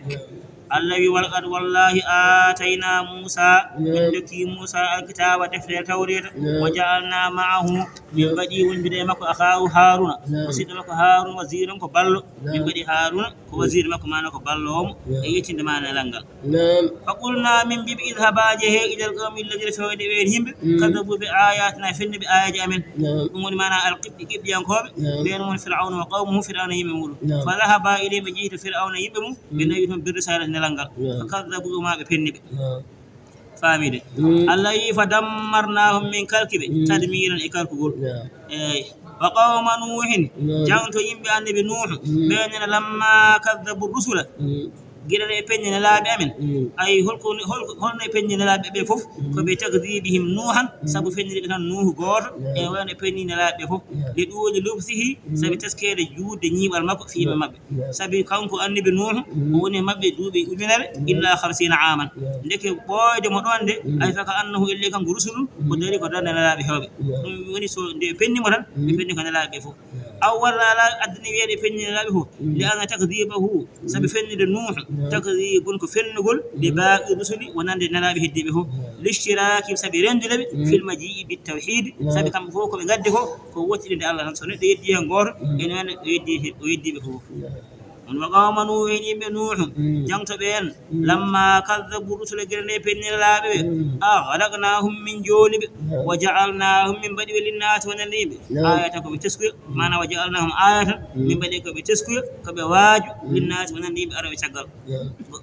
Allah wi, walaqad, wallaahi, aataynaa Muusaa, min ndokki Muusaa alkitaaba, deftere Tawreeta, wa ja'alnaa ma'ahu, min mbaɗi wondude e makko akhaahu Haaruuna, musiɗɗo makko Haaruuna, waziiran, ko ballo, min mbaɗi Haaruuna ko waziir makko, maana ko balloowo mo, e yettinde maana e lanngal. Fa qulnaa, min mbiɓe, idhabaa, njehee, ilal qawmi alladhiina, fewde ɓeen yimɓe, kadhabuu bi aayaatinaa, fennuɓe aayaaji amen. Ɗum woni maana alqibti, qibtiyankooɓe, ɓeen woni Fir'awna wa qawmuhu, Fir'awna e yimɓe muuɗum. Fa dhahabaa ilayhim, ɓe njehi to Fir'awna e yimɓe mum, ɓe nawi toon birri saare nelal ngal. Fa kadhabuuhumaa, ɓe fenni ɓe. Faamii de. Allah wi, fa dammarnaahum, min kalki ɓe, tadmiiran, e kalkugol. Eey. Wa qawma Nuuhin, jangto yimɓe Annabi Nuuhu, ɓeen ne, lamma kadhabu rusula, gila no ɓe fenni nelaaɓe amen. Ay, holko, holko, holno ɓe fenni nelaaɓe ɓe fof? Ko bi takdhibihim Nuuhan, sabu fennirde ɓe tan Nuuhu gooto, e wayno ɓe fenni nelaaɓe ɓe fof. Li tuuli lubthihi, sabu teskeede juutde ñiiɓal makko, fii maɓɓe. Sabi kanko Annabi Nuuhu, o woni e maɓɓe duuɓi ujunere, illa khamsiina aaman. Ndeke ɓooyde mo ɗoon de, ay, fa ka annahu, ellee kanko rusulun, ko dari ko darnde nelaaɓe heewɓe. Ɗum woni so nde ɓe fenni mo tan, ɓe fenni ko nelaaɓe ɓe fof. Aw walla alaa, addani wiyeede ɓe fenni nelaaɓe fof. Li anna takdhibahu, sabi fennude Nuuhu, takdhibun, ko fennugol, li baaqi rusuli, wonande nelaaɓe heddiiɓe fof. Lishtiraki, sabi renndude ɓe, fil maji'i bit tawhiid, sabi kamɓe fof ko ɓe ngaddi ko, ko wottidinde Allah tan. So neɗɗo yeddii heen gooto, ene wayno o yeddii, o yeddii ɓe fof. On wa qawma Nuuhin, yimɓe Nuuhu, jangto ɓe en. Lamma kaddabu rusula, gila nde pennira laaɓe ɓe. Aghraqnahum, min jooli ɓe. Wa ja'alnahum, min mbaɗi ɓe linnaasi wonande yimɓe. Ayatan, ko ɓe teskuya. Maana wa ja'alnahum ayatan, min mbaɗi ko ɓe teskuya, ko ɓe waaju, linnaasi wonande yimɓe arooɓe caggal.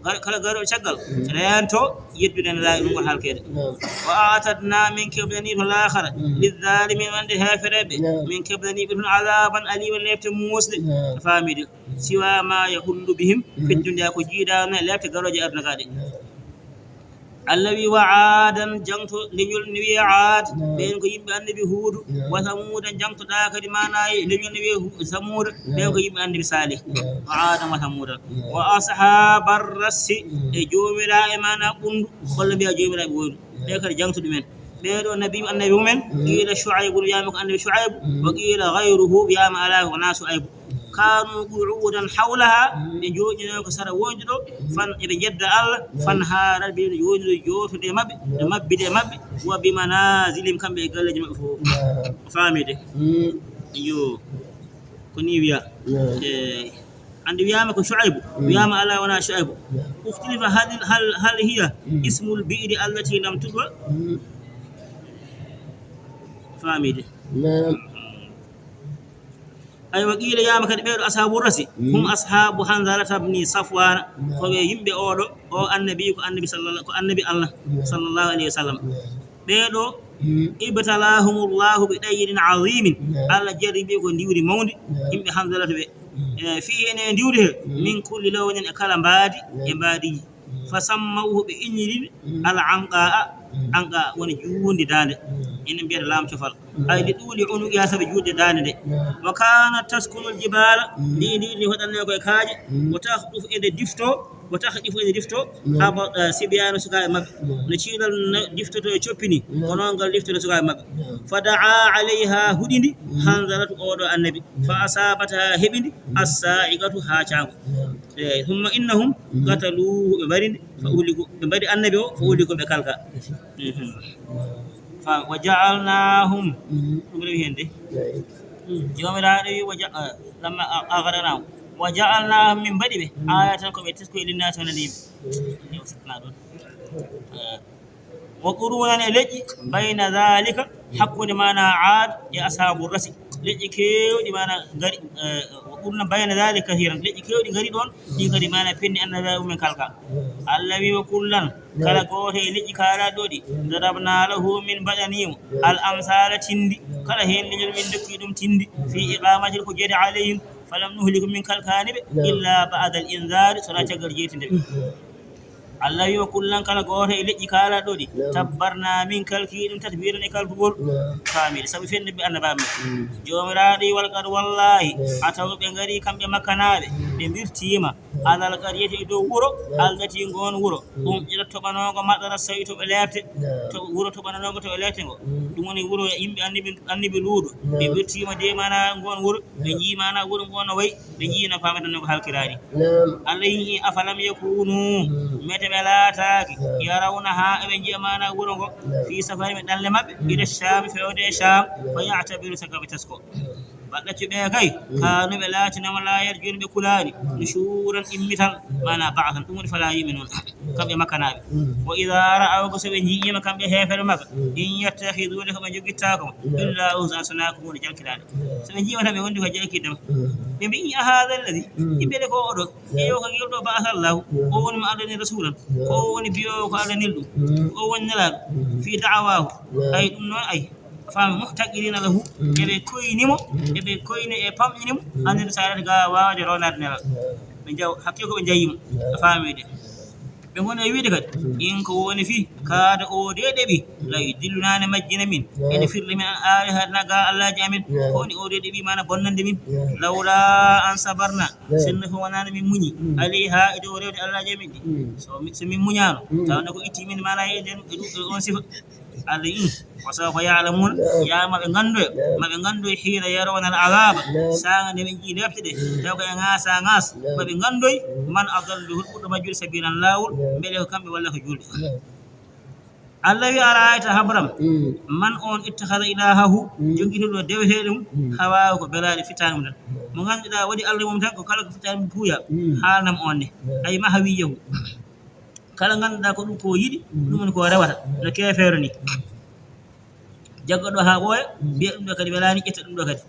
Gar-, kala garooɗo caggal, reento yeddude Nelaaɗo ɗum ko halkeede. Wa a'tadna, min keblani to laakhara, lizzaalimiina, wonande heefereɓe, min keblani ɓe toon adaaban aliiman, lepte muusɗe. Faamide. Siwa ma yahullu bihim, feddude ko jiidaano e lepte garooje aduna gaa ɗe. Allah wi wa aadan, jangto leñol ne wiye Aad, ɓeen ko yimɓe annabi Huudu, wa Samuuda, jangto ɗa kadi maana e leñol ne wiye Hu-, Samuuda, ɓeen ko yimɓe annabi Saalih, wa aadan wa Samuuda, wa ashaabar rassi, e joomiraaɓe maana ɓunndu, walla mbiya joomiraaɓe woyru, ɓe kadi jangto ɗumen. Ɓee ɗoo nabi, annabi mumen, qiila Shu'aybu, wiyaama ko annabi Shu'aybu, wa qiila ghayruhu, wiyaama alaa ko wonaa Shu'aybu. Kaanu qu'uudan hawlaha, ɓe jooɗino ko sara wonde ɗo, fan eɓe jedda Allah, fan haara ɓe jooɗino jootude e maɓɓe, ɓe mabbide e maɓɓe, wa bi manaazilihim, kamɓe e galleeji maɓɓe fof. Faamide. Yo, ko ni wiya. Eh, andi wiyaama ko Shu'aybu, wiyaama alaa wonaa Shu'aybu. Ukhtulifa hal, hal, hal hiya ismul bi'ri allati lam tudwa? Faamide. Aywa, qiila wiyaama kadi ɓee ɗoo ashaabu rasi, hum ashaabu Hanzalata bni Safwaana, ko ɓe yimɓe oo ɗoo, o annabi, ko annabi sallalla-, ko annabi Allah, sallallahu alayhi wa sallam. Ɓee ɗoo, ibtalahumullahu bi dayrin azimin, Allah jarribi ko ndiwri mawndi, yimɓe Hanzalata ɓe. Eh, fii ene ndiwri he, min kulli lawnin, e kala mbaadi, e mbaadiiji. Fa sammawhu, ɓe inniri al anqaa, anqaa woni juutndi daande. Enen mbiyata laam cofal. Ay li duuli unuqiha, sabi juutde daande nde. Wa kaanat taskunul jibaala, ndi, ndi, ndi hoɗannoo ko e kaaƴe. Wa takhdufu, ende difto, wa takhdufu, ende difto, haba, eh, sibyaanu, sukaaɓe maɓɓe. No ciilal no diftoto e coppi ni, ko noon ngal diftotoo sukaaɓe maɓɓe. Fa da'a alayha, huɗi ndi, Hanzalatu, oo ɗoo annabi. Fa asaabatha, heɓi ndi, as-saa'iqatu, haacaango. Eh, thumma innahum qataluuhu, ɓe mbari ndi, fa uhliku, ɓe mbari annabi o, fa uhliku, ɓe kalka. Fa, wa ja'alnaahum, ɗum rewi heen de. Joomiraaɗo wi, wa ja-, eh, lamma a-, aghraqnaahum. Wa ja'alnaahum, min mbaɗi ɓe, aayatan, ko ɓe teskoy, linnaasi, wonande yimɓe. Yo, satna ɗon. Eh, wa quruunan, e leƴƴi, bayna dhaalika, hakkunde maana Aad e ashaabu rasi. Leƴƴi keewɗi maana ngari, eh, wa quruunan bayna dhaalika kathiiran. Leƴƴi keewɗi ngari ɗoon, ɗi kadi maana penni annabiyaaɓe mumen kalka. Allah wi, wa kullan, kala gooto e leƴƴi kaalaaɗi ɗo ɗi, darabnaa lahu, min mbaɗanii mo, al amsaala, tinndi, kala heen leñol min ndokki ɗum tinndi, fii iqaamatil hujjati alayhim, falam nuhliku, min kalkaani ɓe, illa ba'dal inzaari, so wonaa caggal jeytinde ɓe. Allah wi, wa kullan, kala gooto e leƴƴi kaalaaɗi ɗo ɗi, tabbarnaa, min kalkii ɗum tatbiiran, e kalkugol kaamil, sabu fende ɓe annabaaɓe men. Joomiraaɗo wi, walqad, wallaahi, ataw, ɓe ngarii kamɓe Makkanaaɓe, ɓe mbirtiima, alal qaryati, e dow wuro, allati, ngoon wuro, umɗirat, toɓanoongo, madarat sawi, toɓe leepte, to wuro toɓanoongo, toɓe leepte ngo. Ɗum woni wuro yimɓe annabi, annabi Luuɗo. Ɓe mbirtiima de maana ngoon wuro, ɓe njii maana wuro ngoon no wayi, ɓe njii no paametenoo ko halkiraani. Allah wi, afalam yakunu, mete ɓe laataaki, yarawnaha, eɓe njiya maana wuro ngo, fi safarin, ɓe ɗalle maɓɓe, ila Shaami, fewde e Shaam, fa ya'tabiru, saka ɓe tesko. Baɗɗaccu ɓe kay, kaanu, ɓe laatinooma, laa yarjuuna, ɓe kulaani, nushuuran, immital, maana ba'san, ɗum woni falaa yu'minuuna, kamɓe Makkanaaɓe. Wa idhaa ra'awka, so ɓe njiyiima kamɓe heeferɓe Makka, in yattakhiduunaka, ko ɓe njogittaako ma, illaa huzuwan, so wonaa ko huunde jalkitaade. So ɓe njiyiima tan ɓe wondi ko jalkitde ma. Ɓe mbiyi, a haadha alladhi, yimɓe ɓe ko oɗo, ƴeewa ko ngel ɗo ba'atha Allaahu, o woni mo ardani rasuulan, ko o woni biyoowo ko ardani ɗum, o woni nelaaɗo, fii da'waahu, ay ɗum noon ay. Faami, muhtaqiriina lahu, eɓe koyni mo, eɓe koyni e pamɗini mo, anndi risalata ga waawde roonaade nelal. Ɓe njaw-, hakkee ko ɓe njayii mo, a faami de. Ɓe ngoni e wiide kadi, in ko woni fii, kaada o de ɗeɓi, la yudillunaa, ne majjina min, ene firli min an aalihatina ga allaaji amin, ko woni o de ɗeɓi maana bonnande min. Lawlaa an sabarnaa, sinno ko wonaano min muñi, alayhaa, e dow rewde allaaji amin ɗi. So mi, so min muñaano, tawno ko itti min maana e nden, e ɗum, e on sifa. Allah wi, wa sawfa ya'lamuuna, yaa ma ɓe nganndoya, ma ɓe nganndoya, hiina yarawna al-azaaba, saanga nde ɓe njii lepte ɗe, taw ko e ŋaasa ŋaas, ma ɓe nganndoy, man adallu, hol ɓurɗo majjude, sabiilan, laawol, mbele ko kamɓe walla ko juulɓe. Allah wi, ara'ayta, habram, man on ittakhadha ilaahahu, jogitoɗo deweteeɗo mum, hawaahu, ko belaaɗe fittaandu mum tan. Mo ngannduɗaa waɗi Allah mum tan, ko kala ko foti tan puuya, haalnam on ne. Ay maha wiyahu. Kala ngannduɗaa ko ɗum ko yiɗi, ɗum woni ko rewata, no keefeero ni. Jagga ɗo haa ɓooya, mbiya ɗum ɗo kadi welaani, ƴetta ɗum ɗo kadi.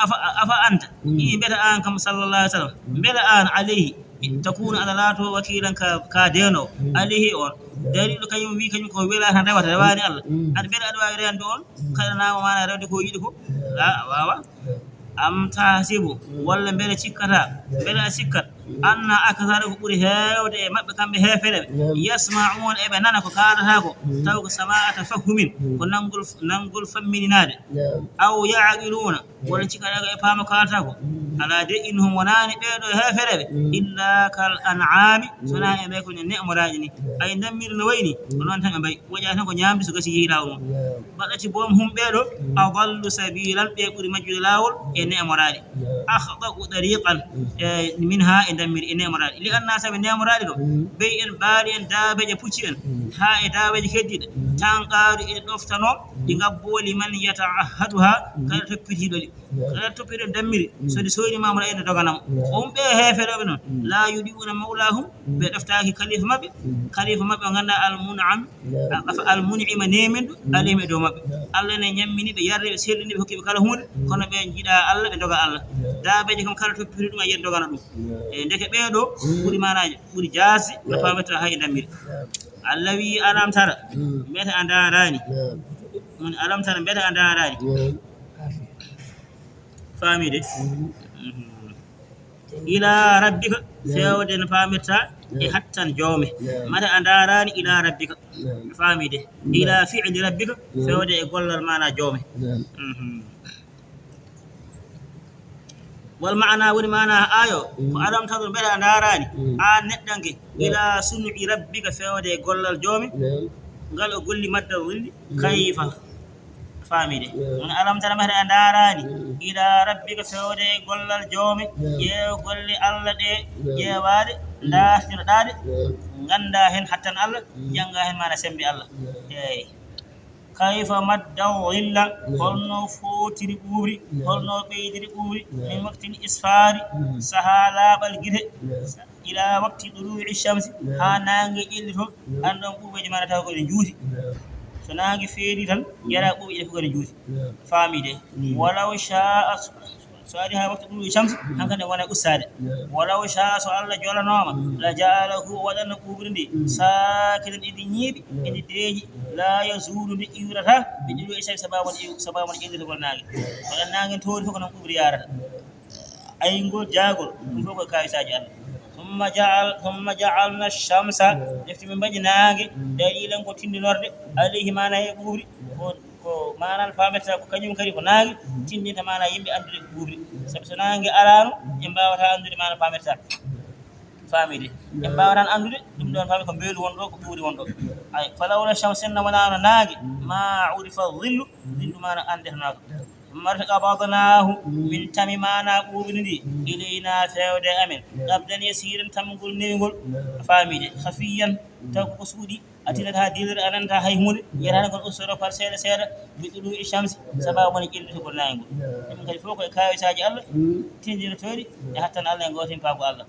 Afa, afa anta, i mbeta aan kam sallallahu alaihi wasallam, mbela aan alayhi, takuna aɗa laato wakiilan ka, ka deenoowo, alayhi on. Dariiɗo kañum wi kañum ko wela tan rewata, rewaani Allah. Aɗa mbela aɗa waawi rewande on, kaɗanaama maana rewde ko yiɗi ko? La, a waawa. Am tahsibu, walla mbele cikkata, mbele a sikkat, anna akthara ko ɓuri heewde e maɓɓe kamɓe heefereɓe, yasma'una eɓe nana ko kaalata ko, taw ko sama'a tafahhumin, ko nangol, nangol fammininaade, aw ya'qiluna, walla cikkata ko e paama kaalata ko, ala de, innahum wonaani ɓeeɗo heefereɓe, illa kal an'ami, sonaa e ɓe ko ne'moraaji ni, ay ndammiri no wayni, ko noon tan ɓe mbayi, woƴaa tan ko ñaamde so gasi yehi laawol mum. Baɗati boom hum ɓeeɗo, adallu sabilan, ɓe ɓuri majjude laawol e ne'moraaɗi. Akhda'u tariqan, e, minha, e ndammiri e ne'moraaɗi. Li anna sabi ne'moraaɗi ɗo, bey en, baali en, daabeeje pucci en, haa e daabeeje keddiiɗe, tanqaadu e ɗoftanoo, ɗi ngabboo liman yata'ahhaduha, kala toppitiiɗo ɗi. Kala toppitiiɗo dammiri, so ɗi soyni ma mo ɗa ene doganamo. On ɓe heefereɓe noon, la yudi'una mawlahum, ɓe ɗoftaaki kalifa maɓɓe, kalifa maɓɓe o ngannduɗaa al mun'am, Al-, al-mun'ima, neeminɗo, alayhim, e dow maɓɓe. Allah ne ñammini ɓe, yarni ɓe, sellini ɓe, hokki ɓe kala huunde, kono ɓe njiɗa Allah, ɓe ndoga Allah. Daabeeje kam kala toppiri ɗum, a yiyat dogana ɗum. E ndeke ɓee ɗo ɓuri maanaaji, ɓuri jaasi, no paamirta hay e dammiri. Allah wi, "Alam tara, mbete a ndaaraani?" Mun, "Alam tara, mbete a ndaaraani?" Faamide? Mhm. Ila rabbika, feewde no paamirta e hattan joome. Mata a ndaaraani ila rabbika. Faamide? Ila fi'li rabbika, feewde e gollal maana joome. Mhm. Wal maana, woni maana aayo, ko alam tanzur, mbete a ndaaraani, aan neɗɗanke, ila sun'i rabbika, feewde e gollal joome, ngal o golli madda o willi, kayfa. Faamide? Woni alam tara, mbete a ndaaraani, ila rabbika, feewde e gollal joome, ƴeew golle Allah ɗe, ƴeewaaɗe, ndaartinoɗaa ɗe, nganndaa heen hattan Allah, janngaa heen maana semmbe Allah. Eey. Kayfa madda dhilla, holno footiri ɓuuɓri, holno ɓeydiri ɓuuɓri, min waqtil isfaari, sahaa laaɓal gite, ila waqti duluu'i shamsi, haa naange ƴellitoo, aan ɗoon ɓuuɓeeji maana tawa ko ɗe njuuti. So naange feerii tan, yara ɓuuɓeeji ɗe fof ko ɗe njuuti. Faamide? Walaw shaa, so ari haa waktu duluu'i shamsi, hankadi wona ustaade. Walaw shaa, so Allah jolanooma, la ja'alahu, o waɗanno ɓuuɓri ndi, saakinan, edi ñiiɓi, edi deeƴi, laa yazuulu, ndi iwrataa, bi duluu'i shamsi, sabaabu woni iw-, sabaabu woni ƴellitagol naange. Waɗa naange toori fof ko noon ɓuuɓri yaarata. Ayngol, jaagol, ɗum fof ko kawisaaji Allah. Summa ja'al-, summa ja'alna shamsa, defti min mbaɗi naange, dalilan ko tindinorde, alayhi, maana e ɓuuɓri. Ko, ko maana paamirta ko kañum kadi ko naange tindinta maana yimɓe anndude ko ɓuuɓri. Sabu so naange alaano, en mbaawataa anndude maana paamirta. Faamide? En mbaawata anndude ɗum ɗoon, faami ko mbeelu won ɗo, ko ɓuuɓri won ɗo. Ay, falawla shamsu, sinno wonaano naange, ma urifa dhillu, dhillu maana anndetanaaka. Marta qabadnaahu, min tami maana ɓuuɓri ndi, ilayna, feewde e amen. Qabdan yasiiran, tamgol newgol. Faamide? Khafiyyan, taw ko suuɗi, a tinata haa diilere, a nanata hay huunde, yiyata tan kon ustato par seeɗa seeɗa, bi duluu'i shamsi, sabaabu woni ƴellitagol naange ngol. Ɗum kadi fof ko e kawisaaji Allah, tindinotooɗi e hattan Allah e gootimpaagu Allah.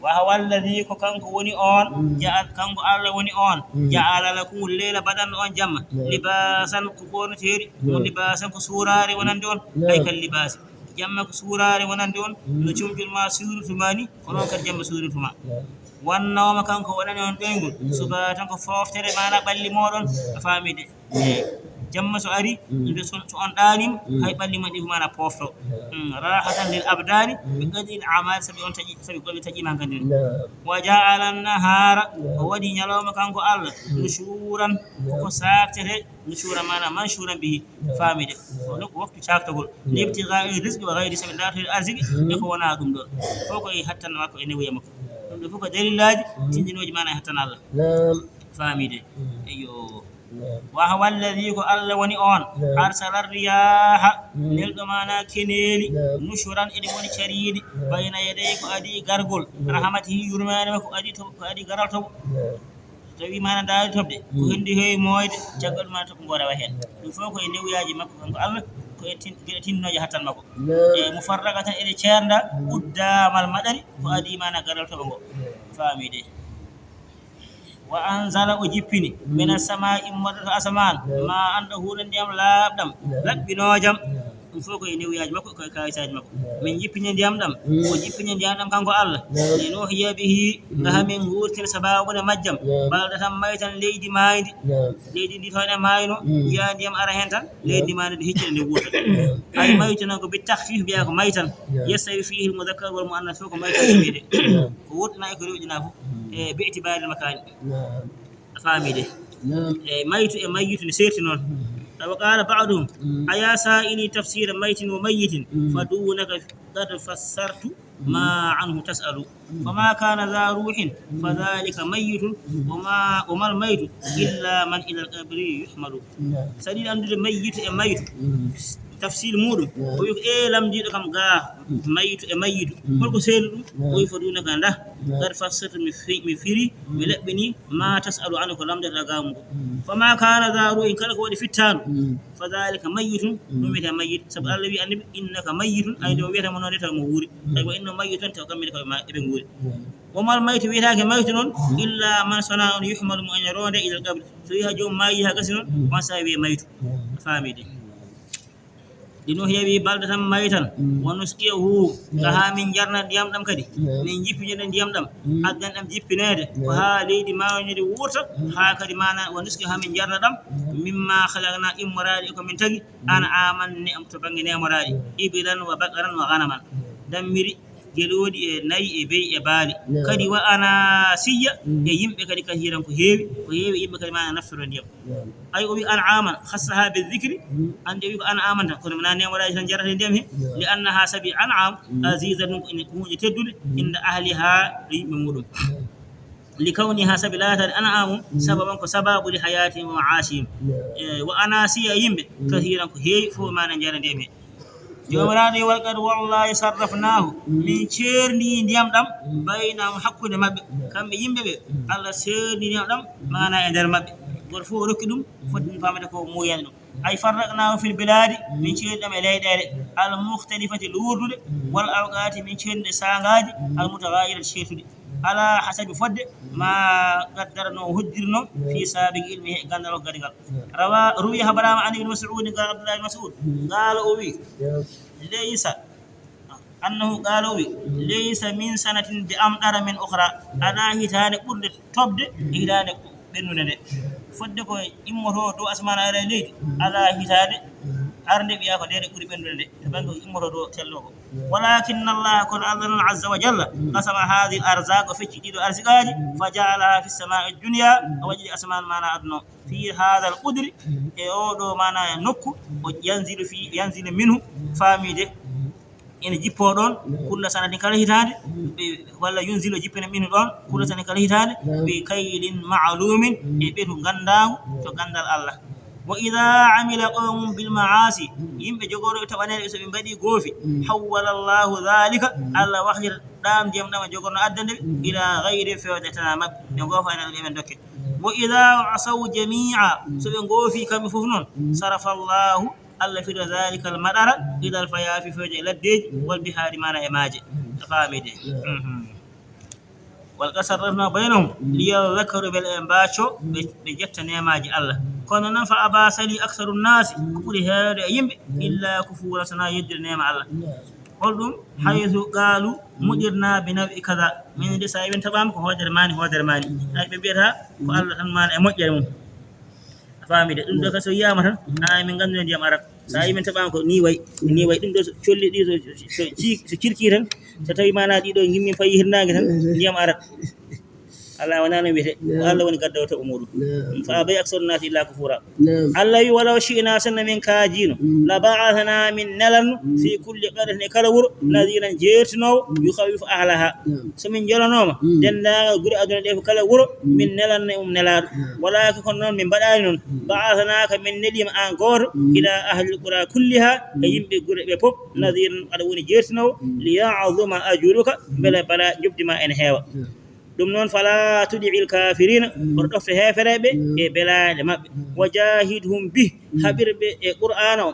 Wa huwa alladhi, ko kanko woni on, ja'a-, kanko Allah woni on, ja'ala lakumul layla, baɗanno on jamma, libaasan, ko ɓorneteeri, mo libaasan, ko suuraare wonande on, ay kal libaasi. Jamma ko suuraare wonande on, no comcol ma suurirtu ma ni, ko noon kadi jamma suurirtu ma. Wan nawma, kanko waɗani on ɗoyngol, subatan, ko fooftere maana ɓalli mooɗon, a faami de. E jamma so ari, nde so, so on ɗaanima, hay ɓalli mon ɗi ko maana poofto. Mm, rahatan lil abdani, bi qadri al a'mal, sabi on taƴi, sabi golle taƴima hankadi. Wa ja'ala an-nahara, o waɗi ñalawma kanko Allah, nushuran, ko saaktete, nushuran maana manshuran bihi, faami de. Ko nokku waktu caaktagol. Libtigha'i rizqi wa ghayri, sabi ndaartoyde arsiki, e ko wonaa ɗum ɗoon. Fof ko e hattan makko, e newuya makko. Ɗum ɗo fof ko dalilaaji tindinooji maana e hattan Allah. Faami de. Eyyo. Wa huwa alladhi, ko Allah woni on, arsala riyaha, nelɗo maana keneeli, nushuran, eɗi ngoni cariiɗi, bayna yaday, ko adii gargol, rahmatihi, yurmeende makko, ko adii to, ko adii garal toɓo. So tawi maana ndaari toɓde, ko henndi heewi mooyde, caggal ɗum maana toɓo ngo rewa heen. Ɗum fof ko e newuyaaji makko kanko Allah, ko e tin-, geɗe tinnooje hattan makko. Naam. E mufarraqatan, eɗe ceernda, mm, quddaamal maɗari, ko, mm, adii maana garal toɓo ngo. Naam. Faami de. Wa anzala, o jippini, mm, mina samaa'i, immorde to asamaan, naam, maa'an, ɗahuuran, ndiyam laaɓɗam, naam, laɓɓinoojam. Naam. Ɗum fof ko e newiyaaji makko, ko e kaayisaaji makko. Naam. Min jippini ndiyam ɗam, mm, o jippini ndiyam ɗam kanko Allah. Naam. Linuhyiya bihi, mm, ngam min nguurtina sabaabu ne majjam. Naam. Baldatan maytan, leydi maayndi. Naam. Leydi ndi toon e maayno, mm, njiyaa ndiyam ara heen tan, naam, leydi maayndi ndi hiccita ndi wuurta. Naam. Ay maytu noon ko bi takhfif mbiyaa ko maytan. Naam. Yastawi fihi al-mudhakkar wal muannas fof ko maytan wiyetee. Naam. Ko wuurtinaa e ko rewɗinaa fof. Mm. E bi itibaari al-makaani. Naam. A faami de. Naam. E maytu e mayyitu ne seerti noon. Mm. Wa qaala ba'duhum, mm, ayaa saa'ili tafsiira maytin wa mayyitin, mm, fa duunaka qad fassartu, mm, ma anhu tas'alu. Mm. Fa ma kaana dha ruuhin, mm, fa dhalika mayyitun, mm, wa ma, wa mal maytu illa man ila al-qabri yuhmalu. Naam. So aɗa yiɗi anndude mayyitu e maytu, mm, tafsil muɗum, naam, o wi ko, "Ee lamdiiɗo kam, gaa, mm, mayyitu e mayyitu, mm, holko seerni ɗum?" Naam. O wi, "Fa duunaka ndah, naam, qad fassartu, mi fi-, mi firi, mi, mm, laɓɓini, ma tas'alu anhu, ko lamndeɗaa gaa mum ko." Mm. Fa ma kaana dha ruuhin, kala ko waɗi fittaandu, mm, fa dhalika mayyitun, mm, ɗum wiyetee mayyit. Sabu, mm, Allah wi Annabi, "Innaka mayyitun," ay nde o wiyata mo noon de taw mo wuuri. Mm. Tawi wa innahum mayyitun, taw kamɓe ne ko ɓe ma-, eɓe nguuri. Mm. Wa mal maytu, wiyetaake maytu noon, mm, illa man, so wonaa on, yuhmalu, mo ene roonde, ilal qabri. So wiyi haa joomum maayi, haa gasi noon, mm, on saabi wiyee maytu. Mm. A faami de. Linuhyiya bihi baldatan maytan, mm, wa nusqiyahu, mm, ka haa min njarna ndiyam ɗam kadi. Mm. Min jippinira ndiyam ɗam. Mm. Addan ɗam jippineede. Ko, mm, haa leydi maawniri wuurta, mm, haa kadi maana wa nusqiyahu haa min njarna ɗam. Mm. Mimma khalaqna, immoraade e ko min tagi. Mm. An'aman, ne am to bannge neemoraade. Mm. Ibilan wa baqaran wa ghanaman. Mm. Dammiri, gelooɗi e nayi e beyi e baali. Naam. Kadi wa anasiya, mm, e yimɓe kadi kasiiran ko heewi, ko heewi yimɓe kadi maana naftoro ndiyam. Naam. Ay o wi an'aman khassaha bi dhikri, mm, ande o wi ko an'aman tan, kono wonaa neemoraaji tan njarata ndiyam he. Naam. Li annaha, sabi an'am, mm, azizatun, ko ene ko huunde teddude, mm, inda ahliha, ɗo yimɓe muɗum. Naam. Li kawniha, sabi laataade an'amu, mm, sababan, ko sababu li hayatihim wa ma'ashihim. Naam. E, wa anasiya, yimɓe, mm, kasiiran ko heewi, fof maana njara ndiyam he. Joomiraaɗo wi, "Walqad, wallahi, sarrafnaahu, mm, min ceerndii ndiyam ɗam, mm, baynahum, hakkunde maɓɓe." Mm. Kamɓe yimɓe ɓe, mm, Allah seerndii ndiyam ɗam, mm, maana e nder maɓɓe. Gooto fof o rokki ɗum, mm, foti ɗum faamde ko muuyani ɗum. Ay farraqnaahu fil bilaadi, mm, min ceerndii ɗam e leyɗeele, mm, al mukhtalifati, luurduɗe, mm, wal awqaati, min ceerndii ɗe saangaaji, mm, al mutaghayyirati, ceertuɗe. Ala hasabi, fodde, ma qaddara, no o hoddirno, mm, fi sabiqi ilmihi, e ganndal o gadigal. Mm. Rawa, ruwiya, habaraama, an ibn Mas'ud, ga Abdullah ibn Mas'ud. Mm. Qaala, o wi, yes, laysa, annahu qaala, o wi, mm, laysa min sanatin bi amdara min ukhra. Mm. Alaa hitaande ɓurnde toɓde, mm, e hitaande ɓennunde nde. Mm. Fodde ko immotoo dow asmaan ara e leydi, mm, alaa hitaande, mm, arnde wiyaa ko nde nde ɓuri ɓennunde nde. E bannge ko immotoo dow tello ko. Walakinna Allah, kono Allah noon, azza wa jalla, mm, qasama hadhihi al-arzaq, o fecci ɗiɗo arsiqaaji, mm, fa ja'alaha fi samaa'i dunya, mm, o waɗi ɗi asmaan maana aduna o. Fi hadha al-qudri, mm, e oo ɗoo maana nokku, mm, o yanzilu fi, yanzilu minhu, mm, faamii de, mm, ene jippoo ɗoon, mm, kulla sanatin, kala hitaande, mm, ɓe, walla yunzilu, o jippina minhu ɗoon, kulla, mm, sanatin, kala hitaande, mm, bi kaylin ma'lumin, mm, e ɓetu ganndaangu, mm, to ganndal Allah. Wa idha amila qawmun bil ma'asi, yimɓe jogorooɓe taɓaneede, so ɓe mbaɗii goofi, mm, hawwala Allahu dhalika, mm, Allah wahlita ɗam ndiyam ɗam ɓe jogorno addande ɓe, mm, ila ghayri, feewde tanaa maɓɓe, ɓe ngoofa ene ɗum eɓe dokke. Mm. Wa idha asaw jami'a, mm, so ɓe ngoofi kamɓe fof noon, mm, sarafa Allahu, Allah fira dhalika al madara, mm, ila al fayafi, feewde e laddeeji, mm, wal bihari, maana e maaje. Mm. A faami de? Mm. Mhm. Walqad sarrafna baynahum liyadhakkaru, mbele ɓe mbaaco, ɓe, ɓe njetta neemaaji Allah. Kono noon, fa aba, salii, aktharu nnaasi, ko ɓuri heewde e yimɓe, illa kufuuran, so wonaa yeddude neema Allah. Holɗum? Haythu qaalu, muɗirna bi naw'i kaza. Min de, so a yii ɓe taɓaama, ko hoodere maani, hoodere maani. Ay, ɓe mbiyata ko Allah tan maana e moƴƴere mum. A faami de? Ɗum ɗo kadi so yiyaama tan, a, min nganndu ndiyam arat. So a yii min taɓaama ko nii wayi, nii wayi. Ɗum ɗo so colli ɗi, so, so, so ci-, so cirkii tan, so tawii maana ɗiɗo ngimmi fayi hirnaange tan, ndiyam arat. Allah wonaa no wiyetee. Ko Allah woni gaddoowo toɓo muuɗum. Fa abay aksarun naasi illa kufura. Allah wi, walaw shi'na, sinno min kaajiino, la ba'athna, min nelanno, fi kulli qaryatin, e kala wuro, nadhiran, jeertinoowo, yukhawwifu ahlaha. So min njolanooma, denndaangal gure aduna ɗe fof, kala wuro, min nelanno e mum nelaaɗo. Walaakin, kono noon min mbaɗaani noon. Ba'athnaaka, min neliima aan gooto, ila ahlil qura kulliha, e yimɓe gure ɓe fof, nadhiran, aɗa woni jeertinoowo, li ya'zuma ajruka, mbele bala njoɓdi ma ene heewa. Ɗum noon, fala tudi'il kafirina, oto ɗofte heefereɓe e belaɗe maɓɓe. Wa jahidhum bih, haɓir ɓe e Qur'aana o.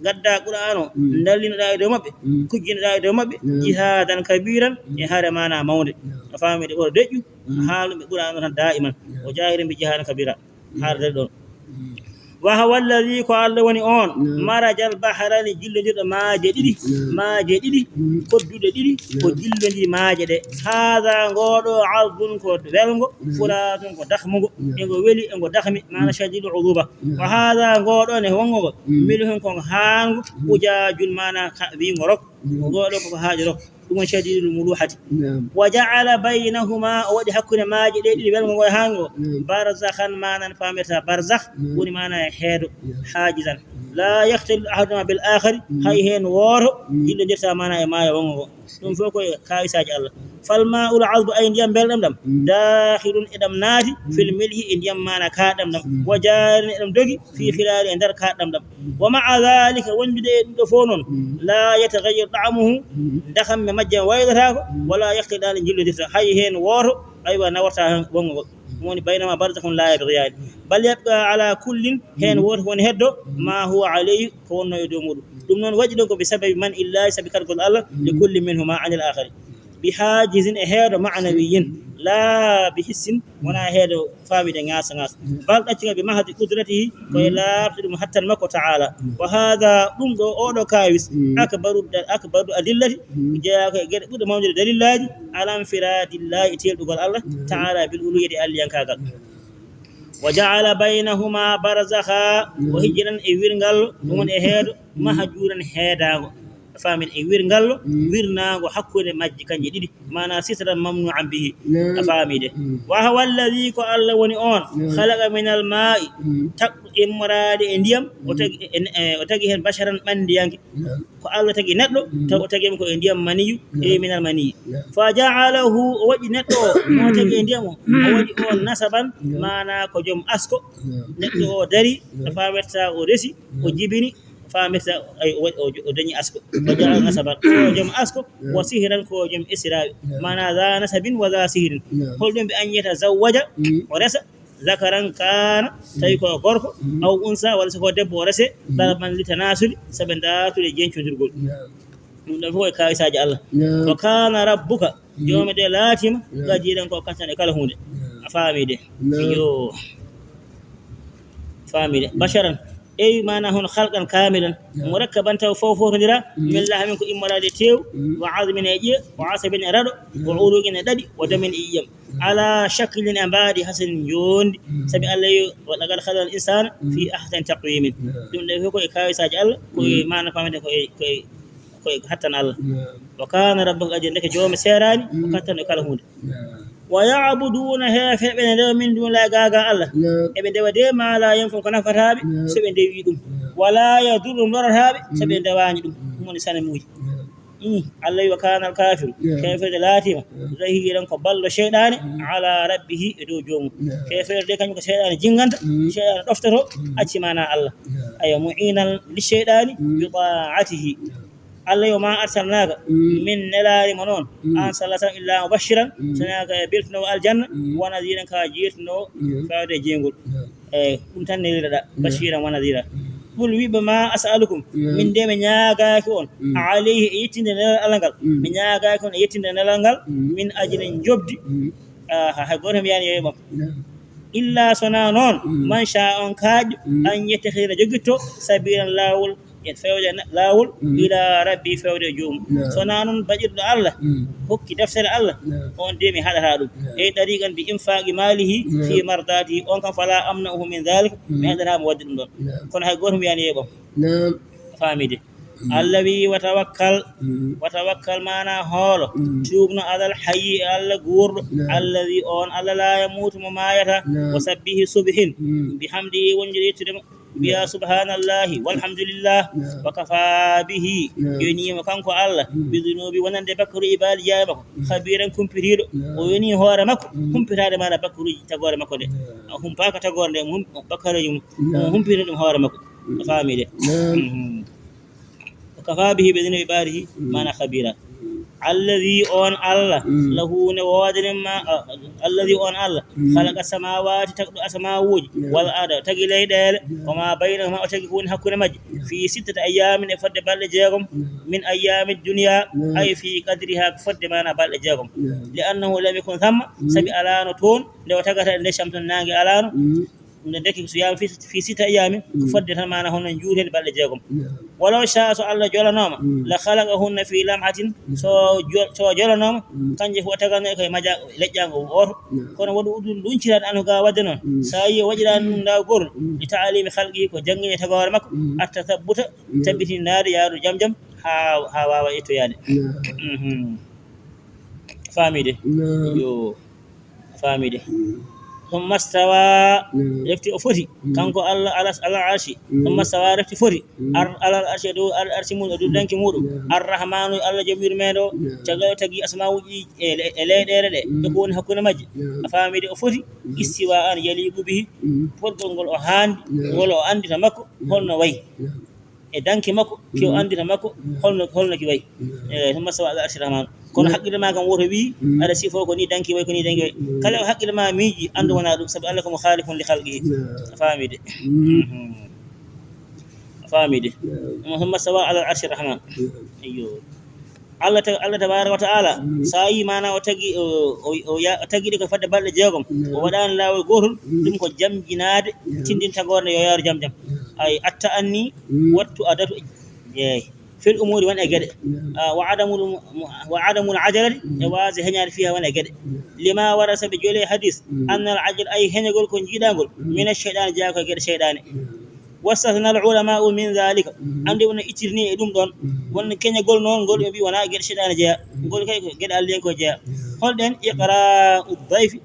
Ngadda Qur'an o, mm, ndallinoɗa e dow maɓɓe, mm, kujjinoɗa e dow maɓɓe, mm, jihadan kabiran, mm, e hare mana mawnde. Mm. A faami de, ɓoro deƴƴu, mm, haaluɓe Qur'an o tan daiman. Mm. O jahirin bi jihadan kabira. Mm. Hare dari ɗon. Mm. Wa huwa alladhi, ko Allah woni on, mm, marajal bahrayni, jillondirɗo maaje ɗiɗi, mm, maaje ɗiɗi, mm, kodduɗe ɗiɗi, ko, mm, jillondiri maaje ɗe. Hadha, ngoɗo, azbun, ko welngo, mm, furatun, ko dakhmugo, mm, e ngo weli, e ngo dakhmi, mana, mm, shadidul uduba. Mm. Wa hadha, ngoɗo ne wongo ngo, mm, milhun, ko haango, mm, ujajun, mana, ka-, wingo rok, mm, ngoɗo ko, ko haajo rok. Ɗum woni shadidul muluhati. Naam. Wa ja'ala baynahuma, o waɗi hakkunde maaje ɗe ɗiɗi, welngo ngo e haango, naam, barzakhan, manan pamirta barzakh, naam, woni mana e heedo, naam, hajizan. Naam. La yakhtalitu ahaduhuma bil akhari, naam, hay heen wooto, naam, jillondirta mana e maayo wongo ngo. Ɗum fof ko e kawisaaji Allah. Fal ma'ul azbu, ay ndiyam belɗam ɗam, naam, dakhilun, e ɗam naati, naam, fil milhi, e ndiyam mana kaaɗɗam ɗam. Naam. Wa jarin, e ɗam dogi, fi, naam, khilali, e nder kaaɗɗam ɗam. Wa ma'a dhalika, wondude e ɗum ɗo fof noon, mm, la yataghayyar ta'muhu, mm, dakham majjam waylataako, mm, wala yakhtalitan, jillondirta, hay heen wooto, aywa, nawarta heen wongo ngo. Mm. Ɗum woni baynahuma barzakhun la yabghiyani. Bal yabqa ala kullin, heen, mm, wooto woni heddo, mm, ma huwa alayhi, ko wonno e dow muɗum. Ɗum noon waɗi ɗon ko bi sababi man'illahi, sabi kaɗgol Allah, mm, li kulli minhuma anil akhari. Bi hajizin, e heedo ma'nawiyyin, la bi hissin, wona heedo faamide ŋaasa ŋaasa. Bal ɗaccugal bi mahdi qudratihi, ko e laaɓtude ɗum hattan makko ta'ala. Wa hadha, ɗum ɗo, oɗo kawis, akbaru da-, akbaru adillati, jeyaa ko e geɗe ɓurɗe mawnude dalillaaji, ala infiradillahi, e teelɗugol Allah, ta'ala, bil uluhiyyati, e alliyankaagal. Wa ja'ala baynahuma barzakha, o hijjinan e wirngal, ɗum woni e heedo, mahjuran, heedaango. A faamii? E wirngal, mm, wirnaango hakkunde majji kanji ɗiɗi, maanaa sitran mamnu'an bihi. Naam. A faamii de? Mm. Wa huwa alladhi, ko Allah woni on, naam, khalaqa minal ma'i, mm, tagɗo immoraade e ndiyam, o, mm, tagi, e, e, o tagi heen basharan ɓanndiyanke. Naam. Ko Allah tagi neɗɗo, mm, taw o tagi mo ko e ndiyam maniyu, naam, e minal maniyi. Naam. Fa ja'alahu, o waɗi neɗɗo o, mo tagi e ndiyam o, o, mm, waɗi on nasaban, naam, maanaa ko joom asko. Naam. Neɗɗo o dari, naam, a faamirta o resi, o, naam, jibini, faamirta, ay, o, o, o dañi asko. Fa ja'alahu nasaban. Ko joom asko, wa sihran, ko joom esiraaɓe. Maanaa, za nasabin wa za sihrin. Holɗum bi an yatazawwaja, o resa, zakaran kana, tawi ko gorko, aw unsa, walla so ko debbo o rese, dalaban li tanasuli, saɓe ndaartude jencondirgol. Ɗum ɗon fof e kawisaaji Allah. Wa kana rabbuka, Joomi de laatiima, naam, qadiran, ko kattan e kala huunde. Naam. A faamii de? Naam. Iyo. Faamii de. Basharan. Ey, maanaa hono khalqan kamilan. Naam. Murakkaban, taw fof fotondira. Mm. Min lahamin, ko immoraade e teewu. Mm. Wa azmin, e ƴiye. Wa asabin, e raɗo. Mm. Wa uruqin, e ɗaɗi. Wa damin, e ƴiiƴam. Mm. Ala shaklin, e mbaadi, hasanin, njoondi. Mm. Sabi Allah yo, wa laqad khalaqnal insana, mm, fi ahsani taqwimin. Naam. Ɗum ɗo fof ko e kawisaaji Allah, ko e, mm, maanaa faamii de ko e, ko e ko e hattan Allah. Naam. Wa kana rabbuka qadiran, ndeke Joomi seeraani, mm, ko kattan e kala huunde. Naam. Wa ya'buduna, heeferɓe ne ndewa, min dunillahi, gaa gaa Allah. Naam. Eɓe ndewa de ma la yanfa'uhum, ko nafataa ɓe, naam, so ɓe ndewii ɗum. Naam. Wa la yadurruhum, lorataa ɓe, so ɓe, mm, ndewaani ɗum. Naam. Ɗum woni sanamuuji. Naam. Mm, Allah wi, wa kana al kafiru, naam, heeferɓe laatiima, naam, zahiran, ko ballo seyɗaane, mm, ala rabbihi, e dow joomum. Naam. Heeferɓe de kañum ko seyɗaane jinnganta, mm, seyɗaane ɗoftoto, mm, acci maanaa Allah. Naam. Ayo, mu'inan li seyɗaani, mm, bi ta'atihi. Naam. Allah yo ma arsalnaaka, mm, min nelaali mo noon, mm, an sallallahu alaihi wasallam, illa mubashiran, mm, so wonaa ko e beltinoowo aljanna, mm, wa nadhiran, ko jeertinoowo, mm, faade e jeygol. Mm. Eyi, ɗum tan neliraɗa, mm, bashiran wa nadhira. Mm. Qul, wiɓe, ma as'alukum, mm, min de mi ñaagaaki on, mm, alayhi, e yettinde nelal Allah ngal, mm, mi ñaagaaki on e yettinde nelal ngal, mm, min ajrin, njoɓdi, mm, aha, hay gooto mi yaani yeeɓam. Mm. Illa, so wonaa noon, mm, man sha, on kaaƴɗo, mm, an yettakhidha, jogitto, sabilan, laawol, e fewde na-, laawol, mm, ila rabbi, fewde e joomum. Naam. So wonaa noon baɗirɗo Allah, mm, hokki deftere Allah, naam, on de mi haɗataa ɗum. Naam. E tariqan bi infaqi malihi, naam, fi mardatihi, on kam fala amna'uhu min dhalik, mm, mi haɗataa mo waɗde ɗum ɗon. Naam. Kono hay gooto mi yaani yeeɓam. Naam. Faamii de? Mm. Allah wi, wa tawakkal, mm, wa tawakkal, maanaa hoolo, mm, tuugno, alal hayyi, e Allah guurɗo, naam, alladhi, on Allah, la yamutu, mo maayataa, naam, wa sabbihi subhin, mm, bihamdihi, wonjori yettude mo, mbiya, naam, subhanallahi walhamdulillah, naam, wa kafa bihi, naam, yonii mo kanko Allah, mm, bi dhunubi, wonande bakkaru, ibadi, jaaɓe makko, mm, khabiran, kumpitiiɗo, naam, o yonii hoore makko, mm, kumpitaade maanaa bakkaruuji tagoore makko nde, naam, a humpaaka tagoore nde, hum-, bakkaruuji mum, naam, o humpitiiɗo ɗum hoore makko, mm, a faamii de? Naam. Mhm. Wa kafa bihi bi dhunubi ibadihi, mm, maanaa khabira. Mm. Alladhi, on Allah, lahu ne woodanima, alladhi, on Allah, khalaqa samawati, tagɗo asamawuji, wal arda, tagi leyɗele, wa ma baynahuma, o tagi ko woni hakkunde majje, fi sittati ayyamin, e fodde balɗe jeegom, min ayyami dunya, ay fi qadriha, ko fodde mana balɗe jeegom. Li annahu lam yakun thamma, sabi alano toon nde o tagata nde shamsun nange alano. Nde ndeke so yama fi, fi sitta ayami, ko fodde tan mana hono juutede balɗe jeegom. Walaw sha, so Allah jolanoma, la khalaqahunna fi lamhatin, so jo-, so jolanoma, kanje fof o taganno e koye maja leƴƴango woto. Kono waɗu ɗum ɗuncirade anhu ga wadde noon. Sa yi o waɗirani ɗum nda goto, li ta'limi khalqihi, ko jangini tagoore makko, at-tathabbuta, tabbitinade yaadu jam jam, ha, ha wawa ittoyade. Famide. Yo. Famide. Thumma stawa, refti o foti, kanko Allah, ala, ala arshi. Thumma stawa, refti foti, ar-, ala arshi, e dow al arshi mum, e dow danki muɗum. Ar-Rahmanu, Allah joom yurmede o, taga o tagi asmauji e le-, e leyɗele ɗe, e ko woni hakkunde majje. A famide, o foti, istiwa an yaliqu bihi, fotgol ngol o handi, ngol o andita makko, holno wayi. E danki makko, ki o andita makko, holno, holno ki wayi. E, thumma stawa ala arshi rahman. Kono haqqille ma kam woto wi, aɗa sifo ko ni danki wayi, ko ni danki wayi. Kala o haqqille ma miiji, andu wona ɗum, sabu Allah ko mo khaliqun li khalqihi. A famide. A famide. Thumma stawa ala arshi rahman. Ayyo. Allah ta-, Allah tabaraka wa ta'ala, sa yi mana o tagi, o, o, o ya-, o tagi ɗi ko fadde balɗe jeegom, o waɗani laawol gootol, ɗum ko jamjinaade, tindin tagoore nde yo yaaru jam jam. Ay, atta anni, wattu adatu, eey, fil umuri won e geɗe. Ah, wa adamul mu-, wa adamul ajalati, e waasde heñaade fiha won e geɗe. Lima wara sabi jole hadis, annal ajal ay heñagol ko jiiɗangol, mina shaytan jeyaa ko e geɗe shaytane. Wastathna al ulama'u min dhalika. Andi wona ittirni e ɗum ɗon. Won keñagol noon ngol ɓe mbi wona geɗe shaytane jeya. Ngol kay ko geɗe Allah en ko jeya. Holɗen? Iqra'u dayfi.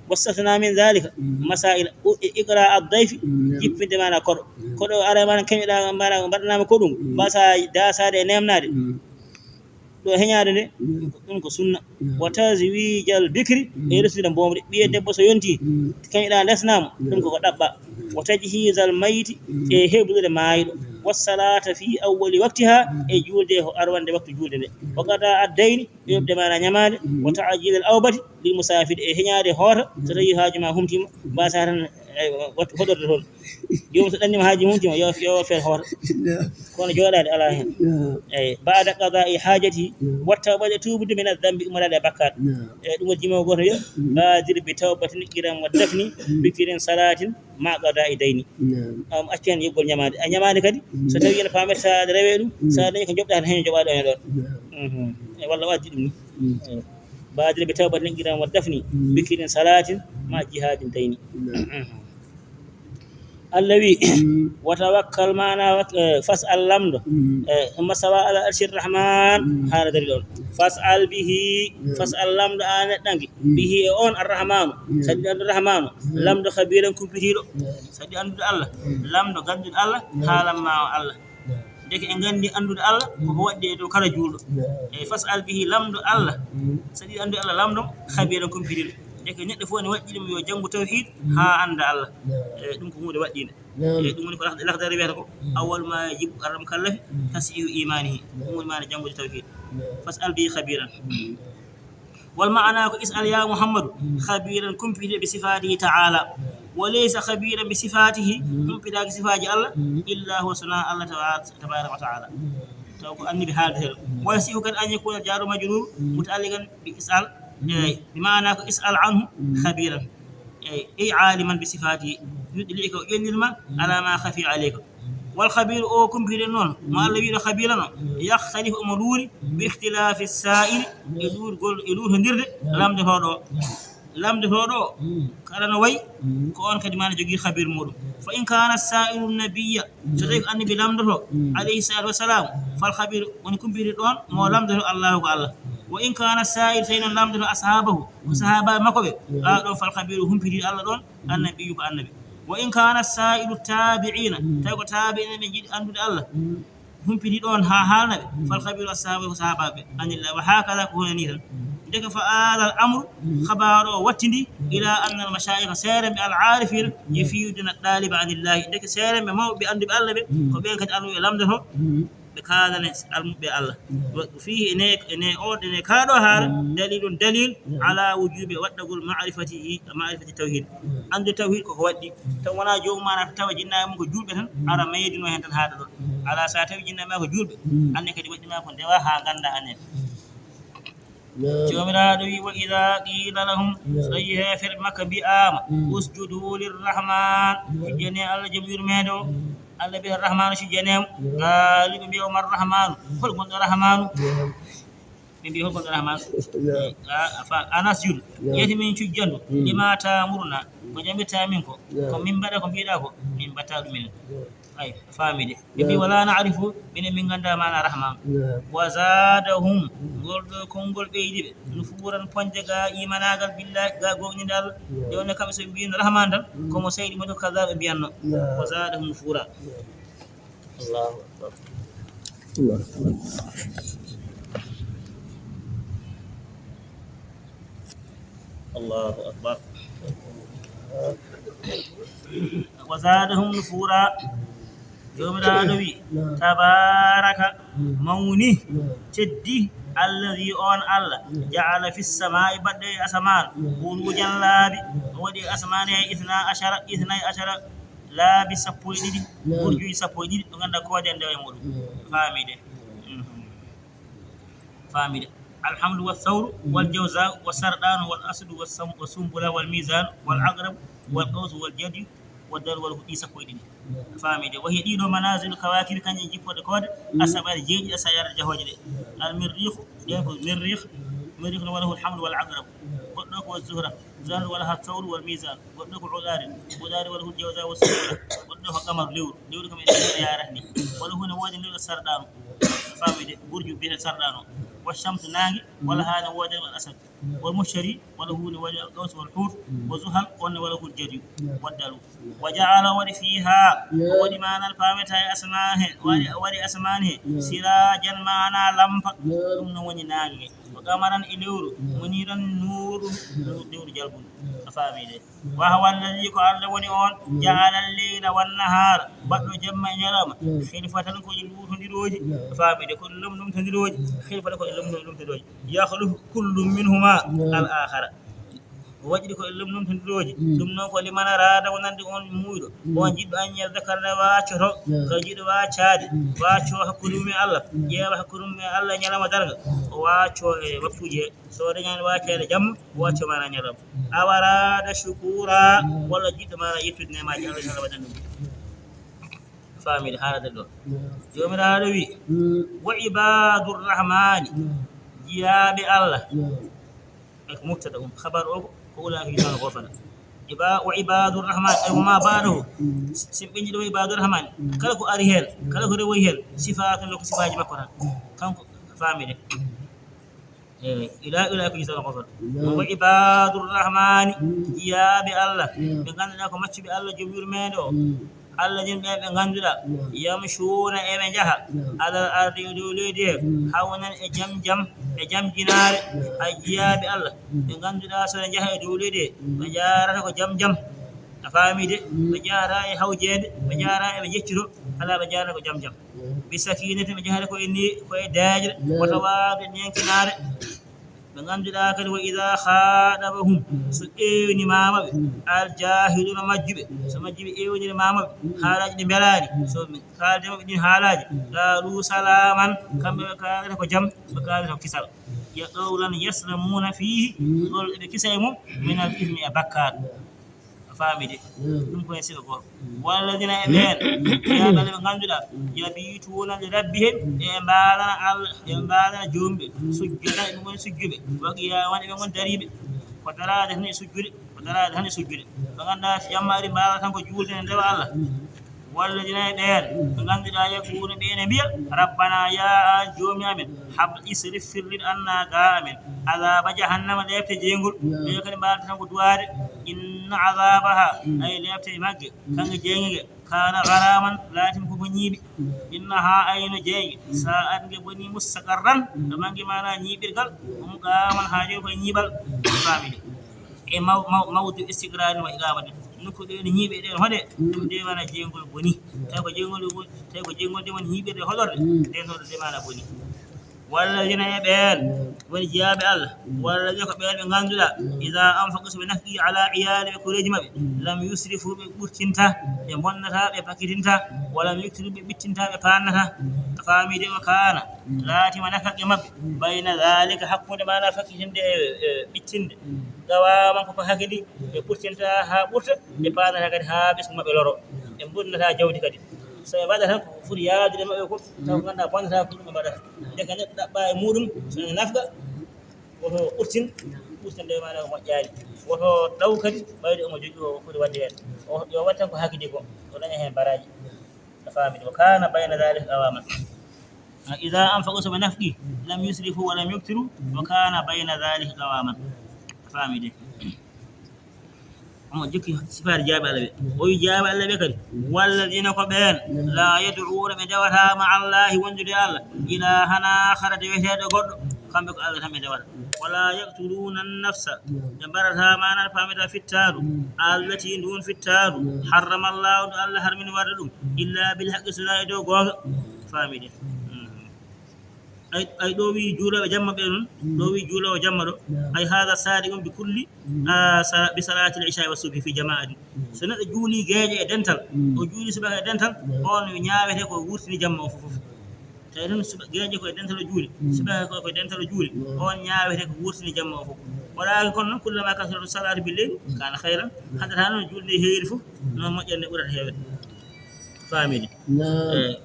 Wastathna min dhalika masail. U-, i-, iqra'u dayfi. Jippinde mana koɗo. Koɗo ara mana keñoɗa mana mbaɗanama ko ɗum. Mbasa dasade e nemnade. Ɗo heñaade nde, ɗum ko sunna. Wa tazwijal bikri, e resdude mbomri. Ɓiye debbo so yonti, kañum ɗa ndesnamo, ɗum ko ko ɗaɓɓa. Wa tajhizal mayiti, e heɓude maayɗo. Wa salata fi awwali waqtiha, e juulde ko arwande waktu juulde nde. Wa qada ad dayni, yoɓde mana ñamaande. Wa ta'jilal awbati lil musafiri, e heñaade hoota, so tawi haaju ma humtima, mbasa tan, e, wat-, hoɗorde toon. Joomum so ɗannima haaji mum tima, yo, yo feet hoota. Kono jooɗaade alaa heen. Eey, ba'da qadaa'i haajati, watta waɗa tuubude min adh-dhanbi, ummorade e bakkaat. Eey, ɗum waɗi jimoowo gooto yo, baadir bi tawbatin qiran wa dafni, bikirin salaatin ma qadaa'i dayni. Am accu heen yoɓgol ñamaande. A ñamaande kadi, so tawii ene faamete so aɗa rewee ɗum, so a dañi ko njoɓɗaa heen, heen njoɓaa ɗo e ɗoon. Eey, walla o addi ɗum ni. Eey. Baadir bi tawbatin qiran wa dafni, bikirin salaatin ma jihaadin dayni. Allah wi, wa tawakkal, maana wak-, eh, fas'al, lamndo. Eh, thumma stawa ala arshi rahman, haala dari ɗoon. Fas'al bihi, fas'al, lamndo, an neɗɗanke. Bihi, e on arrahmanu. Saɗi anndude rahmanu, lamndo khabiran, kumpitiiɗo. Saɗi anndude Allah, lamndo gannduɗo Allah, haalan ma o Allah. Ndeke en nganndi anndude Allah, ko ko waɗde e dow kala juulɗo. E fas'al bihi, lamndo Allah. Saɗi anndude Allah, lamndo khabiran, kumpitiiɗo. Ndeke neɗɗo fof ne waɗɗi ɗum yo janngu tawhid haa annda Allah. E ɗum ko huunde waɗɗiinde. E ɗum woni ko Lakh-, Lakhdari wiyata ko, awwalu ma yajibu alal mukallafi tashihu imanihi. Ɗum woni maana janngude tawhid. Fas'al bihi khabiran. Wal maana ko is'al ya Muhammadu khabiran, kumpitiiɗo bi sifatihi ta'ala. Wa laysa khabiran bi sifatihi, kumpitaaki sifaaji Allah, illa huwa, sona Allah tawa-, tabaraka wa ta'ala. Taw ko annabi haaldata ɗum. Wa yasihu kadi an yakuna jaru majrur muta'alliqan bi is'al. Eey, bi maana ko is'al anhu khabiran. Eey, ay aliman bi sifatihi. Yudlika, o ƴellirma ala ma khafi alayka. Wal khabiru, o kumpitiiɗo noon, mo Allah wiɗo khabira noon, yakhtalifu, omo luuri, bi ikhtilafi sa'ili, e luurgol, e luutondirde lamndotooɗo o. Lamndotooɗo o, kala no wayi, ko on kadi maana jogii khabir muɗum. Fa in kana sa'ilu nabiyya, so tawi ko annabi lamndoto, alayhi salatu wassalam, fal khabiru, woni kumpitiiɗo ɗoon, mo lamndoto Allahu ko Allah. Wa in kana sa'ilu, tawi noon lamndoto ashabahu, ko sahaba makko ɓe, a ɗoon fal khabiru, humpitiiɗo Allah ɗoon, annabiyyu ko annabi. Wa in kana sa'ilu tabi'ina, tawi ko tabi'ina ɓe njiɗi anndude Allah, humpiti ɗoon haa haalna ɓe, fal khabiru, ashabu, ko sahabaɓe, anillah, wa hakadha, ko hono ni tan. Ndeke fa alal amru, khabaru o wattindi, ila anna al mashayikha, seeremɓe al arifina, yufiduna taliba anillahi, ndeke seeremɓe mawɓe annduɓe Allah ɓe, ko ɓen kadi almuɓe lamndoto, ɓe Kaalane almuɓɓe Allah. Wa fiihi, ene, ene on, ene kaa ɗo haala, dalilun, dalil, ala wujubi waɗɗagol ma'rifatihi, ma'rifati tawhid. Anndude tawhid koko waɗɗi. Taw wonaa joomum maa na tawa jinnaaɓe mum ko juulɓe tan, ara meydino heen tan haaɗa ɗon. Alaa, so a tawi jinnaaɓe maa ko juulɓe, anne kadi waɗɗi maa ko ndewa haa ngannda anen. Joomiraaɗo wi, "Wa idaa qiila lahum," so tawi heeferɓe Makka mbi'aama, "Usjudu lirrahman," cujjane Allah Jom Yurmeende o. Allah mbi'a Rahmanu cujjane mo. Qaalu, ɓe mbi'a, "Wa mar Rahmanu?" Hol gonɗo Rahmanu? Ɓe mbi'a, "Hol gonɗo Rahmanu?" A, a fa-, "Anasjudu," yeti min cujjandu, "lima ta'muruna," ko jamirta min ko, ko min mbaɗa ko mbiɗa ko, min mbaɗta ɗum minen. Ay, faamide. Ɓe mbi, "Wala na'rifu," minen min ngannda maana Rahman. Wa zadahum, ngol ɗo konngol ɓeydi ɓe, nufuran poñde ga imanaagal billahi, ga goonɗinde Allah. Nde wonno kamɓe so ɓe mbino Rahman tan, komo seydi mo to kaza ɓe mbiyanno. Wa zadahum nufura. Allahu akbar. Allahu akbar. Allahu akbar. Wa zadahum nufura. Joomiraaɗo wi, "Tabaraka, mawni, teddi, alladhi, on Allah, ja'ala fis samaa'i, baɗɗo e asamaan, burujan, laabi, o waɗi asamaan he isna ashara, isnay ashara, laabi sappo e ɗiɗi, burjuuji sappo e ɗiɗi, ɓe ngannda koode ndewa e muɗum." Faamide. Mhm. Faamide. Alhamdu wa thawru wal jawza wa sardanu wal asdu wa sam-, wa sumbula wal mizan wal aqrab wal qawsu wal jadyu wa dal wal huɗi sappo e ɗiɗi. Faamide. Wa hiya ɗiɗo manazilu kawakib, kanji jippoɗe koode, asaɓaɗe jeeɗiɗi, asayara jahooje ɗe. Al mirrikh, ɗen ko mirrikh, mirrikh no wa lahu alhamdu wal aqrab. Goɗɗo ko wa zuhra, zuhra wa laha thawru wal mizan. Goɗɗo ko Uɗaari, Uɗaari wa lahu al-jawza wa sumbula. Goɗɗo ko qamaru, lewru, lewru kam e lewru yarata ni. Wa lahu ne woodi lewru sarɗaano, faamide, burju biyeteeɗo sarɗaano. Wa shamsu, naange, wa laha ne woodi al-asad. Wal mushtari, wa lahu ne woodi al-qaws wal hut. Wa zuhal, on ne wa lahu al-jadyu, wa dalu. Wa ja'ala, waɗi, fiha, o waɗi maanal paameta e asmaan he, waɗi, waɗi asmaan he, sirajan, maana lampa, ɗum no woni naange. Wa qamaran, e lewru, muniran, nuuru, lewru jalbundu. A faami de? Wa huwa alladhi, ko Allah woni on, ja'ala al-layla wan-nahara, baɗɗo jamma e ñalawma, khilfatan, ko ɗi luutondirooji. A faami de? Ko ɗi lomlomtondirooji. Khilfatan, ko ɗi lomlomtondirooji. Yakhlufu kullun minhuma al-akhara. O waɗiri ko e lomlomtondirooji. Ɗum noon ko liman arada, wonande on muuyɗo, on jiɗɗo, an yadhakkara, nde waacoto, ko jiɗɗo waacaade, waacoo hakkunde mum e Allah, ƴeewa hakkunde mum e Allah e ñalawma darnga, o waacoo e waktuuji he. So o dañaani waacaade jamma, o waacoo maana ñalawma. Aw arada shukura, walla jiɗɗo maana yettude neemaaji Allah taala waɗani ɗum. Faamide haalata ɗo. Joomiraaɗo wi, wa ibadur rahmani, jiyaaɓe Allah. E ko mubtada, um, khabar o ko ulaa'ika yujzawna ghurfatan. Iba-, wa ibadur rahman, ay wa ma ba'dahu. Simɓe ɗiɗo wa ibadur rahman. Kala ko ari heen, kala ko rewoyi heen, sifaatun lahu, ko sifaaji makko tan. Kanko, faamide. Eh, ila, ila ko yujzawna ghurfatan. Wa ibadur rahmani, jiyaaɓe Allah, ɓe ngannduɗaa ko maccuɓe Allah, Jom Yurmeende o. Alladhina, ɓe ɓe ngannduɗaa, yamshuna, eɓe njaha, alal ardi, e dow leydi he, hawnan, e jam jam, e jamjinaare. Ay, jiyaaɓe Allah, ɓe ngannduɗaa so ɓe njaha e dow leydi he, ɓe njaarata ko jam jam. A faami de? Ɓe njahataa e hawjeede, ɓe njahataa eɓe njeccitoo, alaa, ɓe njaarata ko jam jam. Bi sakinatin, ɓe njahata ko e ni-, ko e deeƴre, wa tawaadu, e nenkinaare. Ɓe ngannduɗaa kadi, wa idaa khaaɗabahum, so eewnimaama ɓe, al jaahiluuna, majjuɓe, so majjuɓe eewnirimaama ɓe haalaaji ɗi mbelaani, so ɓe kaaldi maɓɓe ɗin haalaaji, qaalu salaaman, kamɓe ɓe kaalata ko jam, ɓe kaalata ko kisal. Ya qawlan yaslamuuna fiihi, ngol eɓe kisa e mum, min al ismi, e bakkaat. A faami de? Ɗum ko heen sifa gooto. Walladina, e ɓeen, jiyaaɓe Allah ɓe ngannduɗaa, yabiituuna li rabbihim, eɓe mbaalana Allah, eɓe mbaalana joomum ɓe, sujjadan, eɓe ngoni sujjuɓe, wa qiyaaman, eɓe ngoni dariiɓe. Ko daraade tan e sujjude, ko daraade tan e sujjude. Ɓe ngannduɗaa so jamma ari, mbaala tan ko juulde e ndewa Allah. Walladina, e ɓeen, ɓe ngannduɗaa, yaquuluuna, ɓe ene mbiya, rabbana, ya an joomi amen, hab, isrif, firlin, anna, ga amen, adaba jahannama, leepte jeyngol. Ɓe kadi mbaalata tan ko duwaade. Inna adabaha, ay leepte e magge, kange jeynge ge, kaana gharaaman, laatin ko ko ñiiɓi. Innaha, ay no jeynge, sa'at, nge boni, mustaqarran, to bannge maana ñiiɓirgal, wa muqaman, haa jooni koye ñiiɓal. Faami de? E maw-, maw-, mawdu istiqrarin wa iqamatin. Nokku ɗe woni ñiiɓe ɗen hoɗe, ɗum de mana jeyngol boni. Tawi ko jeyngol ɗum, tawi ko jeyngol de woni ñiiɓirde hoɗorde, nden hoɗorde mana boni. Walla ina e ɓeen woni jiyaaɓe Allah, walla ɓe ko ɓeen ɓe ngannduɗaa, iza anfaqu, so ɓe nafqi ala iyaali ɓe koreeji maɓɓe, lam yusrifu, ɓe ɓurtinta, ɓe bonnata, ɓe pakitinta, walam yuktiru, ɓe ɓittinta, ɓe paannata. A faamii de, wa kaana, laatima nafaqe maɓɓe, bayna zaalika, hakkunde mana fakkitinde e, e ɓittinde, qawaaman, ko ko hakidi, ɓe ɓurtinta haa ɓurta, ɓe paannata kadi haa ɓesngu maɓɓe loro, ɓe mbonnata jawdi kadi. So ɓe mbaɗa tan ko foti yaadude maɓɓe ko, taw ko ngannduɗaa bonnata ko ɗum ɓe mbaɗata. Nde ka neɗɗo ɗaɓɓa e muɗum, so ene nafqa, woto ɓurtin, ɓurtin nde mana ko moƴƴaani. Woto ɗaw kadi, ɓayde omo jogii ko foti waɗde heen. O, yo waɗ tan ko hakidi ko, o daña heen baraaji. A faamii? Wa kaana bayna zaalika qawaaman. Iza anfaqu, so ɓe nafqi, lam yusrifu wa lam yuktiru, wa kaana bayna zaalika qawaaman. A faamii de? Omo jokki sifaade jiyaaɓe Allah ɓe. O wi jiyaaɓe Allah ɓe kadi, walladiina, ko ɓeen, laa yad'uuna, ɓe ndewata ma Allaahi, wondude Allah, ilaahan aakhara, deweteeɗo goɗɗo, kamɓe ko Allah tan ɓe ndewata. Wa laa yaqtuluuna an-nafsa, ɓe mbarata mana, paamata fittaandu, allatii, nduun fittaandu, harrama Allaahu, ndu Allah harmini warde ɗum, illaa bil haqqi, so wonaa e dow goonga. Faamii de? Ay, ay, ɗo wi juulooɓe jamma ɓe noon, ɗo wi juuloowo jamma ɗo. Ay, haada saadiqun bi kulli, ah, sa-, bi salaatil ishaa wa subhi fi jamaatin. So neɗɗo juuli geeƴe e dental, o juuli subaka e dental, on ñaawete ko wurtini jamma o fof. Tawi noon suba-, geeƴe ko e dental o juuli, subaka ko, ko e dental o juuli, on ñaawete ko wurtini jamma o fof. Walakin, kono noon, kullama kasura salaatu bil leyli kaana khayran, haddata noon juulde heewiri fof, noon moƴƴere nde ɓurata heewde. Faamii de? Naam. Eh,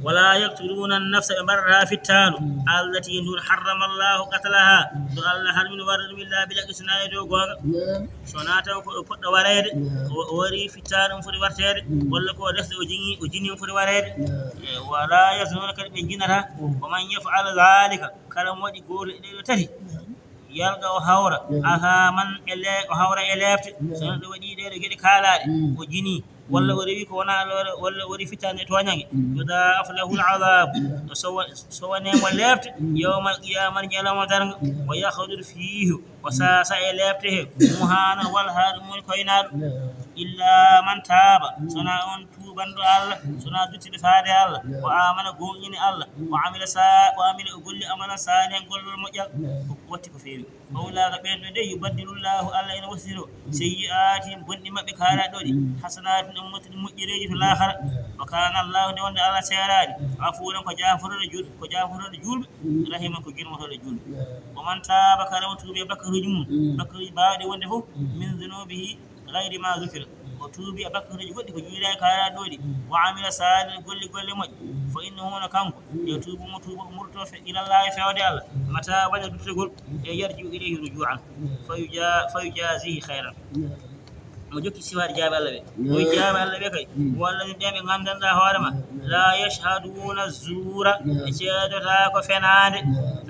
wala yaqtuluuna an-nafsa, ɓe mbarata fittaandu, allatii, nduun, harrama Allaahu qatlahaa, ndu Allah harmini warde ɗum, illaa bil haqqi, so wonaa e dow goonga. Naam. So wonaa taw ko ɗo poɗɗo wareede, o, o warii fittaandu, omo foti warteede, walla ko o desɗo, o jini, o jini, omo foti wareede. Naam. Eh, wala yaznuuna, kadi ɓe njinataa. Wa man yaf'al zaalika, kala mo waɗi gooto e ɗee ɗoo tati, yalqa, o hawra, athaaman, e le-, o hawra e leepte. So neɗɗo waɗi ɗee ɗoo geɗe kaalaaɗe, o jini, walla o rewi ko wonaa lore, walla o waɗi fittaandu e tooñange, yudaa'af lahul adhaabu, o sowa-, sowanee mo leepte, yawmal qiyaamati, ñalawma darnga, wa yakhlud fiihi, o saasa e leepte he, muhaanan, walla haa ɗum woni koynaaɗo, illaa man taaba, so wonaa on tuubanɗo Allah, so wonaa duttiɗo faade Allah, wa aamana, gooŋɗini Allah, wa amila sa-, wa amila, o golli, amalan saalihan, gollol moƴƴal, o watti ko feewi. Fa ulaa'ika, ɓeen ɗoo de, yubaddilu Llaahu, Allah ene wasitoro, sayyi'aatihim, bonɗi maɓɓe kaalaaɗi ɗoo ɗi, hasanaatin, omo moƴƴi moƴƴereeji to laakhara. Wa kaana Llaahu, nde wonde Allah seeraani, ghafuuran, ko jaaforooɗo juul-, ko jaaforooɗo juulɓe, rahiiman, ko girmotooɗo juulɓe. Wa man taaba, kala mo tuubi e bakkaruuji mum, bakkaruuji baawɗi wonde fof, min zunuubihi, ghayri ma zukira, o tuubi e bakkaruuji goɗɗi ko juulaaɗi kaalaaɗi ɗoo ɗi, wa amila saalihan, golli golle moƴƴe, fa innahu, hono kanko, yatuubu, mo tuuba, o murto fe-, ila Llaahi, feewde Allah, mataaba, waɗa duttagol, e yarji'u ilayhi rujuu'an, fa yuja-, fa yujaazihi khayran. Mo jokki sifaade jiyaaɓe Allah ɓe. O wi jiyaaɓe Allah ɓe kay, walladiina, ɓe ɓe nganndanɗaa hoore ma, laa yashhaduuna zuura, ɓe ceedotaako fenaande,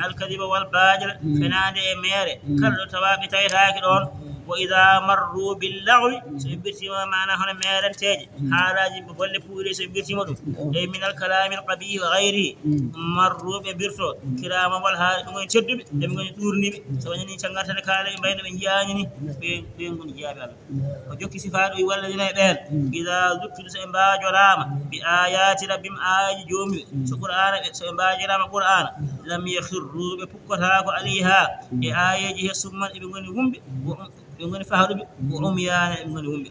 al kadiba wal baatila, fenaande e meere, kala ɗo tawaa ɓe tawetaake ɗoon. Wa idaa marru bil laghwi, so ɓe mbirtiima, maanaa hono meerenteeje, haalaaji, golle puuɗe, so ɓe mbirtiima ɗum, e minal kalaamil qabiihi wa ghayrihi, marru, ɓe mbirto, kiraaman, walla haala ɓe ngoni tedduɓe, ɓe ngoni ɗuurniiɓe. So wonii nii caggal tan kaala ɓe mbayno ɓe njiyaani nii, ɓe, ɓe ngoni jiyaaɓe Allah. O jokki sifaade o wi, walladiina, e ɓeen, idaa zukkiru, so ɓe mbaajoraama, bi aayaati rabbihim, aayeeji Joomi ɓe, so Qur'aana ɓe, so ɓe mbaajoraama Qur'aana, lam yakhirru, ɓe pukkotaako, alayhaa, e aayeeji he, summan, eɓe ngoni wumɓe, wa um-, ɓe ngoni fahɗuɓe, wa umyaana, eɓe ngoni wumɓe.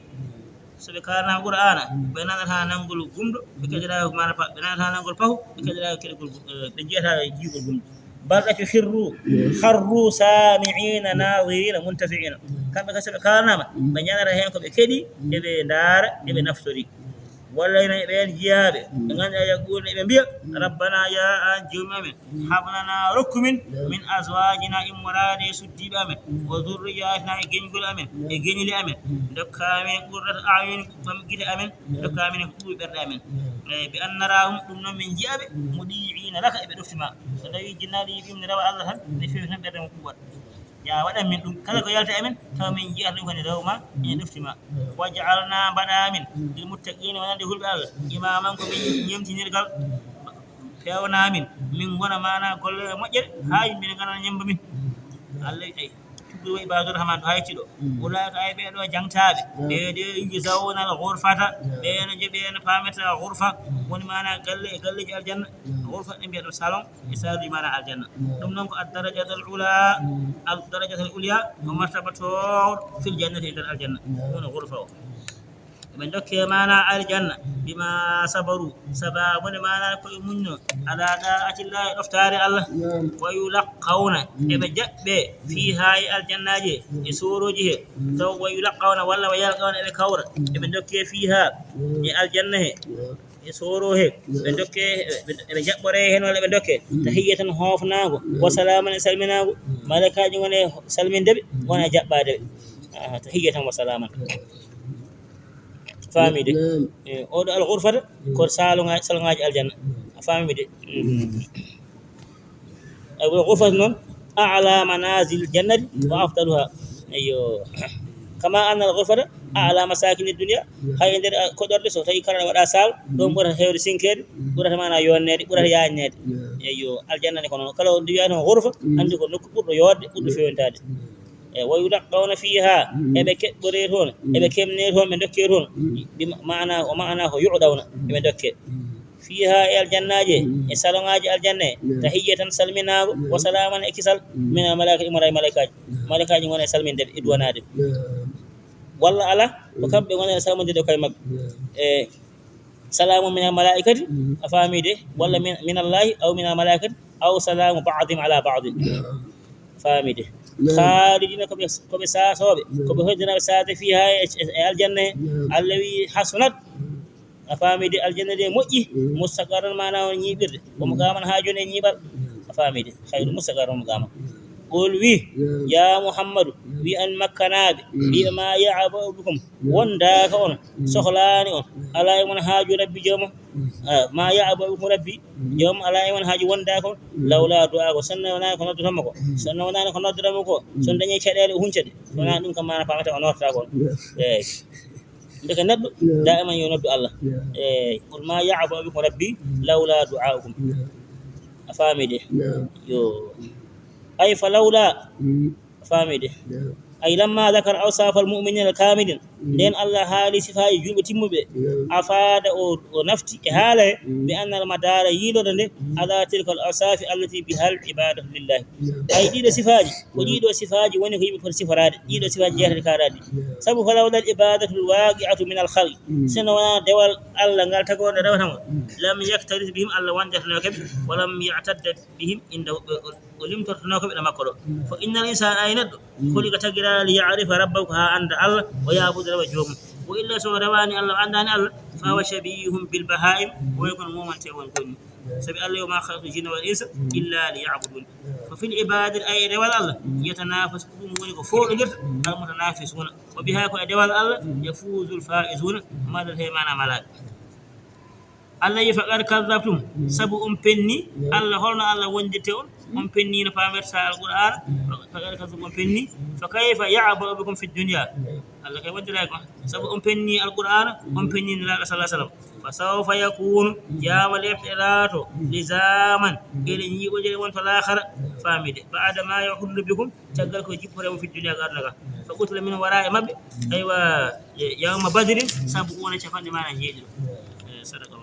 So ɓe kaalanaama Qur'aana, ɓe nanataa nanngol gumɗo, ɓe keɗotaako, maanaa pa-, ɓe nanataa nanngol pahu, ɓe keɗotaako keɗogol gum-, eh, ɓe njiyataa jiigol gumɗo. Bal, ɗaccu, khirru, kharru saami'iina naadhiriina muntafi'iina. Kamɓe kadi, so ɓe kaalanaama, ɓe njanata heen ko ɓe keɗii, eɓe ndaara, eɓe naftori. Walladiina, e ɓeen jiyaaɓe, ɓe ngannduɗaa, yaquuluuna, eɓe mbiya, rabbanaa, yaa aan Joomi amen, hab lanaa, rokku min, min azwaajinaa, immoraaɗi e suddiiɓe amen, wa zurriyaatinaa, e geñgol amen, e geñli amen, ndokkaa min qurrata a'yun, ɓam gite amen, ndokkaa min ko ɓuri ɓerɗe amen. Eey, bi annaraahum, ɗum noon min njiya ɓe, muɗii'iina laka, eɓe ɗofti ma. So tawii jinnaaɗo yii ɓe ne rewa Allah tan, ne feewi tan ɓerɗe mum ɓuuɓat. Yaa waɗan min ɗum, kala ko yalta e men, tawa min njiyata ɗum kadi rew ma, ene ɗofti ma. Wa ja'alnaa, mbaɗaa min, lil muttaqiina, wonande hulɓe Allah, imaaman, ko min ñemtinirgal peewnaa min, min ngona maanaa golle moƴƴere, haa yimɓe ne ngara ñemmba min. Allah wi, ay, Wa ibadur rahman, ɗo haytiɗo. Ulaika, ay ɓee ɗo jangtaaɓe. Ɓee ɗo yujzawna al ghurfata. Ɓee no jeɓe no paamata ghurfa. Woni maana galle e galleeji aljanna. Ghurfa ɓe mbiya ɗum salon. E saaluji maana aljanna. Ɗum noon ko ad darajatul ula. Al darajatul ulya. Ko martaba toowɗo fil jannati e nder aljanna. Woni ghurfa o. Ɓe ndokke maana aljanna bima sabaru, sababu nde maana ko e muñno ala da'atillahi, ɗoftaare Allah. Wa yulaqqawna, eɓe jaɓɓe fiha e aljannaji e soroji he. Taw wa yulaqqawna walla wa yalqawna, eɓe kawra, eɓe ndokke fiha e aljanna he e soro he. Ɓe ndokke, ɓe, ɓe jaɓɓore hen walla ɓe ndokke tahiyatan, hoofnago, wa salaman e salminago. Malaikaji ngone salminde ɓe, ngona jaɓɓade ɓe. Tahiyatan wa salaman. Faami de. Oɗo al ghurfata ko salonga-, salongaaji aljanna. A faami de. Al ghurfata noon a'la manazil jannati wa afdaluha. Eyyo. Kama anna al ghurfata a'la masakin dunya. Hay e nder, ah, koɗorɗe, so tawi kala waɗa sal, ɗon ɓurata heewde sinkeede, ɓurata maana yonneede, ɓurata yaajneede. Eyyo, aljanna ne ko noon. Kala o ndiwiya toon ghurfa, anndi ko nokku ɓurɗo yoorde, ɓurɗo fewntaade. E wa yulaqqawna fiha, eɓe keɓɓore toon, eɓe kemne toon, ɓe ndokke toon. Bi ma-, maana, o maana ko yu'dawna, eɓe ndokke. Fiha e aljannaji, e salongaaji aljanna, tahiyatan salminago, wa salaman e kisal, min al malaika, imora e malaikaji. Malaikaji ngona e salminde ɓe, e duwanaade ɓe. Walla ala, ko kamɓe ngona e salminde koye maɓɓe. E salamu min al malaikati, a faami de, walla min, min Allahi, aw min al malaikati, aw salamu ba'dihim ala ba'din. Faami de. Khalidina, ko ɓe, ko ɓe saasooɓe, ko ɓe hoddinaaɓe saade fiha e, e, e aljanna he. Allah wi hasunat. A faami de, aljanna de moƴƴi, mustaqarran maana on ñiiɓirde. Ko muqaman haa jooni e ñiiɓal. A faami de, khayru mustaqarran muqaman. Qul wi, ya Muhammadu, wi an makkanaaɓe, ɓe ma ya'ba'u bikum, wondaaka on, sohlaani on, alaa e mon haaju Rabbi joomum. Ah, ma ya'ba'u bikum Rabbi, joomum alaa e mon haaju, wondaaka on, lawla du'aakum, sinno wonaani ko noddoton mo ko. Sinno wonaani ko noddoton mo ko, so on dañi caɗeele o hunca de. So wonaa ɗum kam maana paamata o nootata ko on. Eey. Ndeke neɗɗo, daiman yo noddu Allah. Eey, qul ma ya'ba'u bikum Rabbi lawla du'a'ukum. A faami de? Yo. Ay fa lawla. A faami de? Ay lamma dhakara awsafal mu'minina al kamilin. Nden Allah haali sifaaji julɓe timmuɓe. Afada o, o nafti e haala he. Bi anna al madara yiilorde nde ala tilka al awsafi allati biha al ibadatu lillahi. Ay ɗiɗo sifaaji, ko ɗiɗo sifaaji woni ko yimɓe foti siforaade. Ɗiɗo sifaaji jeetati kaalaɗi. Sabu falawla al ibadatul waqi'atu min al khalqi. Sinno wonaa dewal Allah ngal tagoonde rewata mo. Lam yaktaris bihim, Allah wonjatanoke ɓe. Wa lam ya'tadda bihim inda o, o, o limtortanoke ɓe ɗo makko ɗo. Fa innal insana, ay neɗɗo, khuliqa, tagiraama li ya'rifa rabbahu, ko haa annda Allah, wa ya'buda, rewa joomum. Wa illa so o rewaani Allah, o anndaani Allah, fa huwa shabihun bil baha'im, ko way kono momante won gonni. Sabi Allah yo ma khalaqtu jinna wal insa illa li ya'budun. Fa fil ibadati, ay e dewal Allah, yatanafas, ko ɗum woni ko fooɗondirta al mutanafisuna. Wa biha, ko e dewal Allah, yafuzul faizuna, maɗata he maana malaaɓe. Allah yi faqad kazzabtum, sabu on penni Allah. Holno Allah wondirte on? On penni no paamirta Alqur'aana. Faqad kazzabtum, on penni. Fa kayfa ya'ba'u bikum fid dunya? Allah kay wondiray ko. Sabu on penni Alqur'aana, on penni Nulaaɗo sallallahu alaihi wasallam. Fa sawfa yakunu, jaama lepte laato, lizaman, ene ñiiɓodire won to laakhara, faamide. Ba'da ma yahullu bikum, caggal ko jippore mo fi dunya, ko aduna ka. Fa qutila min wara'i maɓɓe, aywa, yawma badrin, sabu wona capanɗe maana jeeɗiɗo. Eh, sadaka.